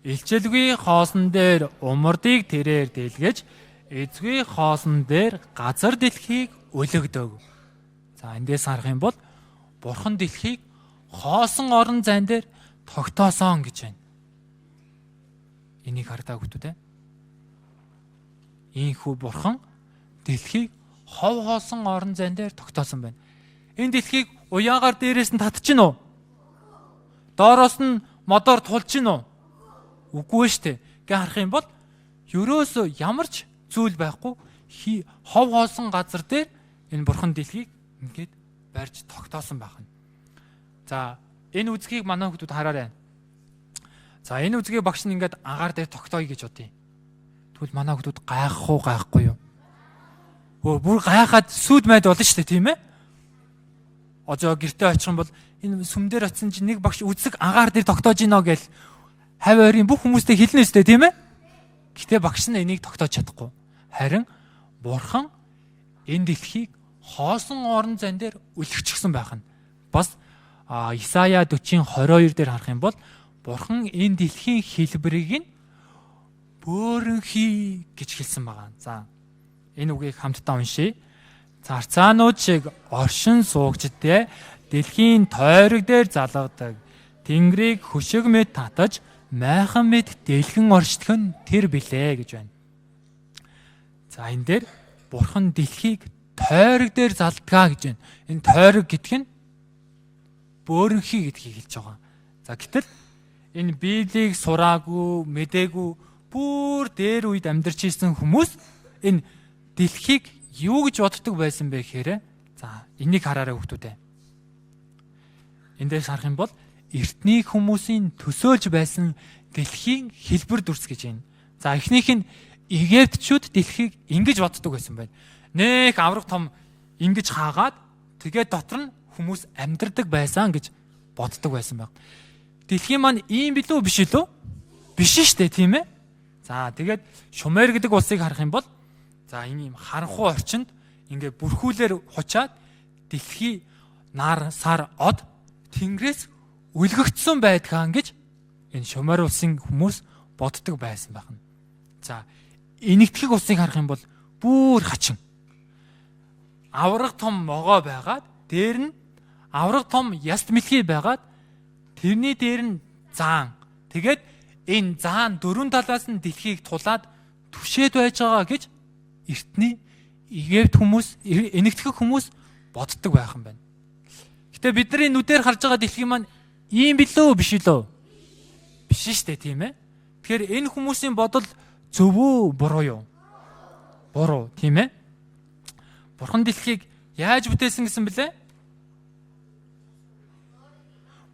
Илчилгүй хоосон дээр умардыг тэрээр дэлгэж, эзгүй хоосон дээр газар дэлхийг өлөгдөг. За эндээс харах юм бол Бурхан дэлхийг хоосон орон зайн дээр тогтоосон гэж байна. Энийг хардаа хүүхдүүд ээ. Ийхүү Бурхан дэлхийг хов хоосон орон зайн дээр тогтоосон байна. Энэ дэлхийг уяагаар дээрээс нь татчих нь үү? Доороос нь модоор тулж гин үү? Үгүй ээ штэ. Гэ харах юм бол ерөөсөө ямар ч зүйл байхгүй хов хоосон газар дээр энэ Бурхан дэлхийг ингээд барьж тогтоосон байх нь. За энэ үзхийг манай хүмүүс хараарай. За энэ үзгийг багш нь ингээд агаар дээр тогтооё гэж бодъё. Тэгвэл манай хүмүүс гайхах уу, гайхгүй юу? Өө бүр гайхаад сүд майд болно шүү дээ, тийм ээ? Ожоо гэртээ очих юм бол энэ сүм дээр очисон чинь нэг багш үзэг агаар дээр тогтоож гинэ гэл хавь ойрын бүх хүмүүстэй хэлнэ үстэй, тийм ээ? Гэтэ багш нь энийг тогтоож чадахгүй. Харин бурхан энэ дэлхийг хоосон орон зайн дээр үлгчихсэн байх нь. Бас Исая 40:22 дээр харах юм бол бурхан энэ дэлхийн хэлбэрийг нь бөөрөнхий гэж хэлсэн байгаа. За энэ үгийг хамтдаа уншъя. Зарцаанууд шиг оршин суугчдээ дэлхийн тойрог дээр залгадаг. Тэнгэрийг хөшиг мэд татаж майхан мэд дэлгэн оршдох нь тэр билээ гэж байна. За энэ дээр бурхан дэлхийг тойрог дээр залдгаа гэж байна. Энэ тойрог гэдэг нь бөөрөнхий гэдгийг хэлж байгаа. За гэтэл энэ Библийг сураагүй, мдээгүй бүр дээр үед амьдарч ирсэн хүмүүс энэ дэлхийг юу гэж боддог байсан бэ гэхээр за энийг хараарай хүүхдүүд ээ. Эндээс харах юм бол эртний хүмүүсийн төсөөлж байсан дэлхийн хэлбэр дүрс гэж байна. За эхнийх нь Египтчүүд дэлхийг ингэж боддог байсан байна. Нэх авраг том ингэж хаагаад тэгээд дотор нь хүмүүс амьдардаг байсан гэж боддог байсан баг. Дэлхийн маань ийм билүү биш илүү? Биш шүү дээ, тийм ээ? За тэгээд Шумер гэдэг улсыг харах юм бол за энэ ийм харанхуй орчинд ингээ бүрхүүлэр хучаад дэлхий нар сар од тэнгэрээс үлгэгдсэн байдгаа гэж энэ Шумер улсын хүмүүс боддог байсан байна. За энэгтгэх улсыг харах юм бол бүр хачин. Авраг том могоо байгаад дээр нь авраг том яст мэлхий байгаад тэрний дээр нь заан. Тэгээд энэ заан дөрвөн талаас нь дэлхийг тулаад түшээд байж байгаа гэж эртний Египт хүмүүс, энэгтгэх хүмүүс боддог байх юм байна. Гэтэ бидний нүдээр харж байгаа дэлхий маань ийм билүү биш үлээ? Биш шүү дээ, тийм ээ. Тэгэхээр энэ хүмүүсийн бодол зөв үү, буруу юу? Буруу, тийм ээ. Бурхан дэлхийг яаж бүтээсэн гэсэн бэлээ?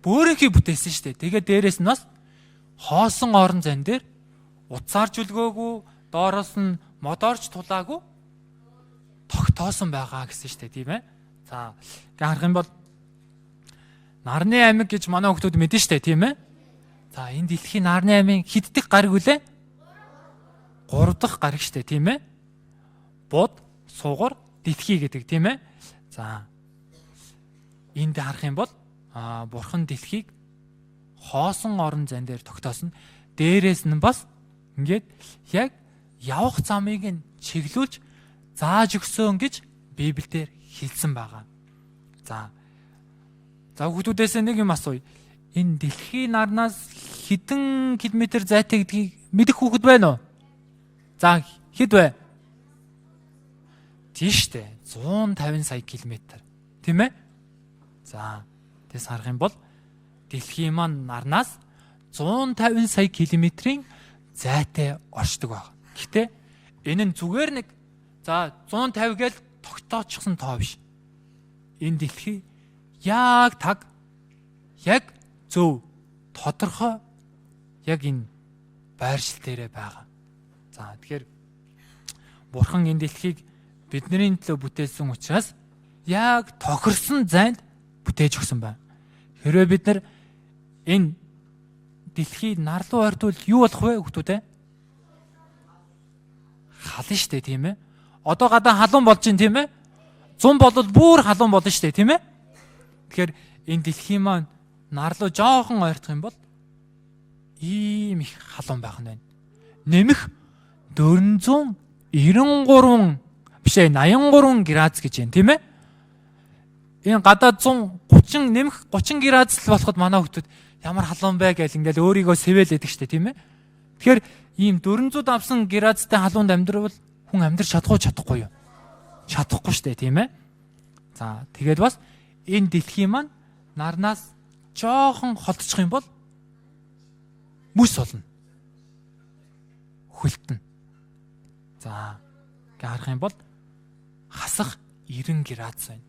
Бөөрөнхий бүтээсэн шүү дээ. Тэгээд дээрэс нь бас хоосон орон зайн дээр утсаарч үлгөөгүй, доороос нь модоорч тулаагүй тогтоосон байгаа гэсэн шүү дээ, тийм ээ. За, ингээ харах юм бол нарны аймаг гэж манай хүмүүс мэднэ шүү дээ, тийм ээ. За, энэ дэлхийн нарны аймгийн хэд дэх гариг вүлээ? 3 дахь гариг шүү дээ, тийм ээ. Буд, сугар, дэлхий гэдэг, тийм ээ. За, энд харах юм бол бурхан дэлхийг хоосон орон зайн дээр тогтоосон. Дээрээс нь бас ингээд яг явах замыг нь чиглүүлж зааж өгсөн гэж Библиэлд хэлсэн байгаа. За. За хүүхдүүдээс нэг юм асууя. Энэ дэлхийн нарнаас хэдэн километр зайтай гэдгийг мэдэх хүүхэд байна уу? За хэд вэ? Тийм шүү дээ. 150 сая километр. Тийм ээ? За тэгээс харах юм бол дэлхийн маань нарнаас 150 сая километрийн зайтай оршдог байна. Гэхдээ энэ нь зүгээр нэг за 150 гээл тогтоочихсон тоо биш. Энэ дэлхий яг таг яг зөв тодорхой яг энэ байршил дээрээ байгаа. За тэгэхээр бурхан энэ дэлхийг бидний төлөө бүтээсэн учраас яг тохирсон зайд бүтээж өгсөн байна. Хэрвээ бид нар энэ дэлхийг нар руу ойртвол юу болох вэ хүүхдүүд ээ? Хална штэ, тийм ээ. Одоо гадаа халуун болж байна, тийм ээ. 100 болвол бүр халуун болно штэ, тийм ээ. Тэгэхээр энэ дэлхийн маань нар руу жоохон ойртох юм бол ийм их халуун байх нь байна. Нэмэх 493 биш ээ 83 градус гэж байна, тийм ээ. Энэ гадаа 130 нэмэх 30 градус л болоход манай хүмүүс ямар халуун бэ гэл ингээл өөрийгөө сэвэлэдэг штэ, тийм ээ. Тэгэхээр ийм 450 градустай халуунд амьдрал хүн амьдрч чадахгүй чадахгүй юу? Чадахгүй штэ, тийм ээ. За тэгээд бас энэ дэлхийн маань нарнаас жоохон холдчих юм бол мөс болно. Хөлтөн. За ингээ харах юм бол хасах 90 градус байна.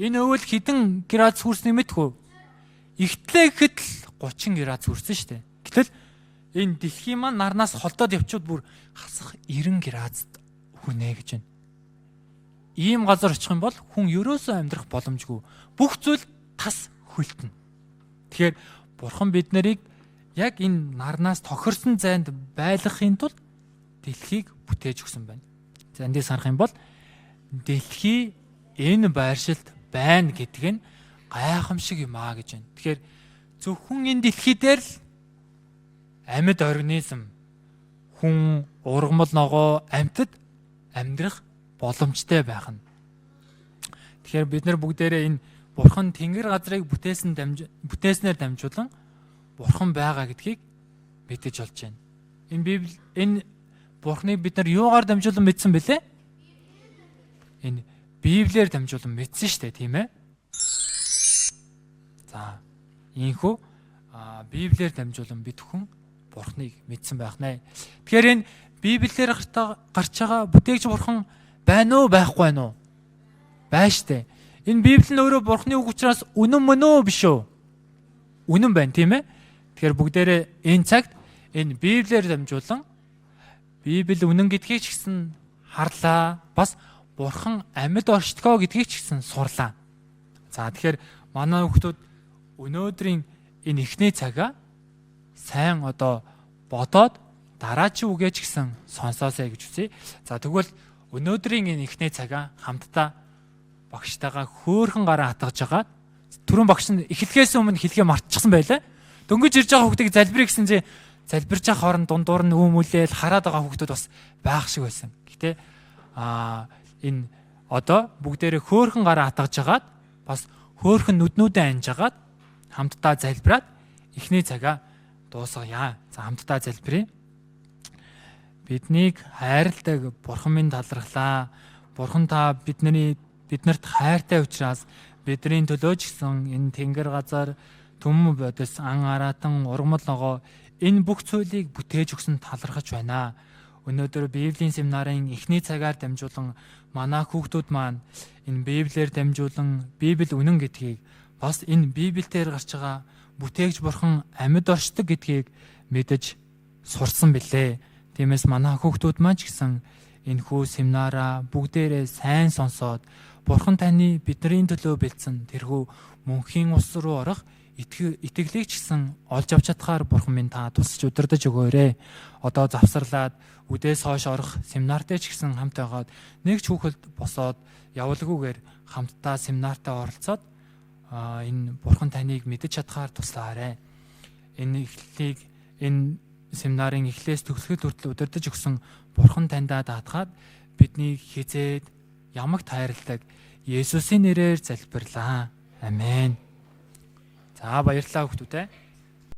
Энэ өвөл хэдэн градус хүрснийг мэдэх үү? Ихтлээ гэхэд л 30 градус хүрсэн шүү дээ. Гэтэл энэ дэлхийн маань нарнаас холдоод явчууд бүр хасах 90 градусд хүрнэ гэж байна. Ийм газар очих юм бол хүн ерөөсөө амьдрах боломжгүй. Бүх зүйл тас хөлтөнө. Тэгэхээр Бурхан бид нарыг яг энэ нарнаас тохирсон зайд байлгахын тулд дэлхийг бүтээж өгсөн байна. За эндээс харах юм бол дэлхий энэ байршилд байна гэдг нь гайхамшиг юм аа гэж байна. Тэгэхээр зөвхөн энэ дэлхий дээр л амьд организм, хүн, ургамал, ногоо, амьтад амьдрах боломжтой байх нь. Тэгэхээр бид нар бүгдээрээ энэ Бурхан тэнгэр газрыг бүтээснээр дамжуулан Бурхан байгаа гэдгийг мэдэж олж байна. Энэ Библи энэ Бурханыг бид нар юугаар дамжуулан мэдсэн бэлээ? Энэ Библиэр дамжуулан мэдсэн шүү дээ, тийм ээ? За, ийхүү Библиэр дамжуулан бид хүн Бурханыг мэдсэн байх нэ. Тэгэхээр энэ Библиэр гарч байгаа бүтээгч Бурхан байна уу, байхгүй байна уу? Байна штэ. Энэ Библи нь өөрөө Бурханы үг учраас үнэн мөн үү биш үү? Үнэн байна, тийм ээ? Тэгэхээр бүгдээрээ энэ цагт энэ Библиэр дамжуулан Библи үнэн гэдгийг ч гэсэн харлаа. Бас Бурхан амьд оршдгоо гэдгийг ч гэсэн сурлаа. За тэгэхээр манай хүүхдүүд өнөөдрийн энэ эхний цагаа сайн одоо бодоод дараачийн үгээ ч гэсэн сонсоосэй гэж үзье. За тэгвэл өнөөдрийн энэ эхний цагаа хамтдаа багштайгаа хөөхөн гараа хатгаж байгаа. Түрүүн багш нь эхлэхээс өмнө хэлгээ мартчихсан байлаа. Дөнгөж ирж байгаа хүүхдийг залбирая гэсэн чинь залбирч байгаа хооронд дундуур нь үүмүүлээл хараад байгаа хүүхдүүд бас байх шиг байсан. Гэтэ энэ одоо бүгдээрээ хөөхөн гараа хатгаж хагаад бас хөөхөн нүднүүдээ анжгаад хамтдаа залбираад эхний цагаа дуусгая. За хамтдаа залбирая. Биднийг хайрладаг Бурхан минь талархлаа. Бурхан та биднэрт хайртай учраас бидний төлөө ч гэсэн энэ тэнгэр газар түмэн бодис ан араатан ургамал ногоо энэ бүх зүйлийг бүтээж өгсөн талархаж байна. Өнөөдөр Библийн семинарын эхний цагаар дамжуулан манай хүүхдүүд маань энэ Библиэр дамжуулан Библи үнэн гэдгийг бас энэ Библиэр гарч байгаа бүтээгч Бурхан амьд оршдог гэдгийг мэдэж сурсан билээ. Тиймээс манай хүүхдүүд маань ч гэсэн энэхүү семинараа бүгдээрээ сайн сонсоод Бурхан таны бидний төлөө бэлдсэн тэрхүү мөнхийн ус руу орох итгэлийг ч гэсэн олж авч чадхаар Бурхан минь та тусалж удирдах өгөөрэй. Одоо завсарлаад үдээс хойш орох семинартай ч гэсэн хамт байгаад нэг ч хүүхэлд босоод явуулгүйгээр хамтдаа семинартаа оролцоод энэ Бурхан таныг мэдэж чадхаар туслаарай. Энэ эхлэлийг энэ семинарын эхлээс төгсгөл хүртэл удирдах өгсөн Бурхан таньдаа даатгаад бидний хизээд ямагт хайрладаг Есүсийн нэрээр залбирлаа. Амен. За баярлалаа хүмүүстээ.